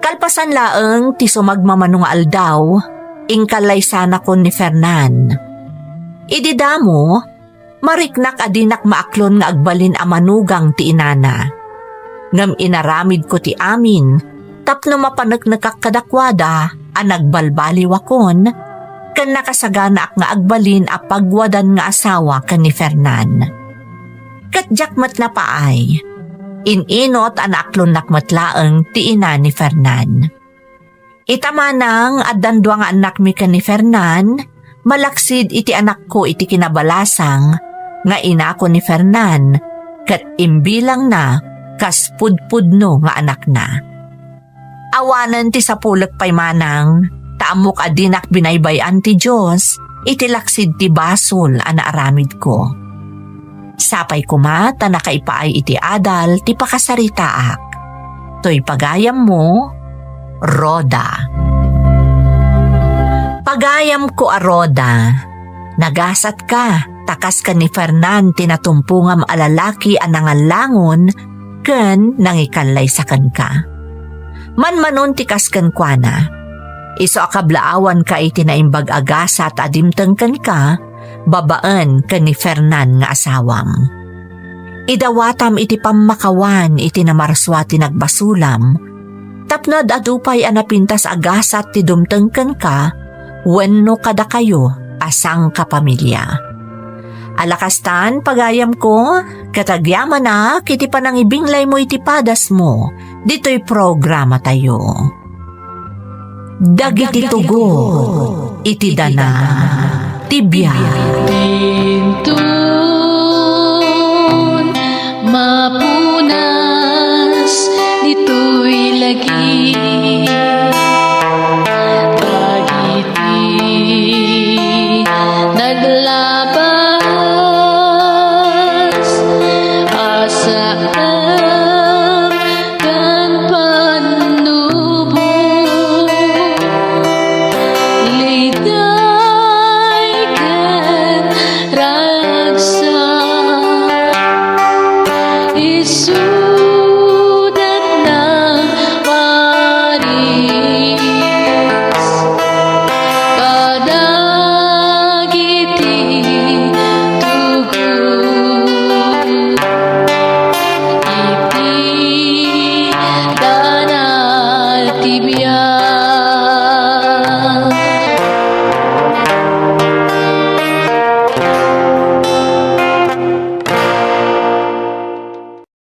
Kalpasan laeng ti sumagmamano nga aldaw, inkallaysanakon ni Fernan. Idi damo, mariknak a dinak maaklon nga agbalin a manugang ti inana. Ngem inaramidko ti amin tapno mapaneknekak kadakuada a nagbalbaliwakon ken nakasaganaak nga agbalin a pagwadan nga asawa ken ni Fernan. Ket diak met napaay. In-inut a naaklonnak met laeng ti ina ni Fernan. Ita manang addan dua nga annakmi ken ni Fernan, malaksid iti anakko iti kinabalasang nga inako ni Fernan, ket imbilangna kas pudpudno nga anakna. Awanen ti sapulek pay manang, ta ammok a dinak binaybay-an ti Dios iti laksid ti basol a naaramidko. Sapay koma ta nakaipaay iti adal ti pakasaritaak. Toy pagayammo, Rhoda. Pagayamko a Rhoda, nagasatka, ta kas ken ni Fernan ti natumpongam a lalaki a nangallangon ken nangikallaysa kenka. Manmanon ti kas kenkuana. Isu a kablaawanka iti naimbag a gasat a dimteng kenka, babaen ken ni Fernan nga asawam. Idawatam iti pammakawan iti namarsua ti nagbasolam, tapno ad-adu pay a napintas a gasat ti dumteng kenka wenno kadakayo a sangkapamilia. Ala kastan, pagayamko, ket agyamanak iti panangibinglaymo iti padasmo ditoy programatayo. Dagiti tugot iti dana ti biag. Inton mapunas ditoy lagip, dagiti naglabas a sakta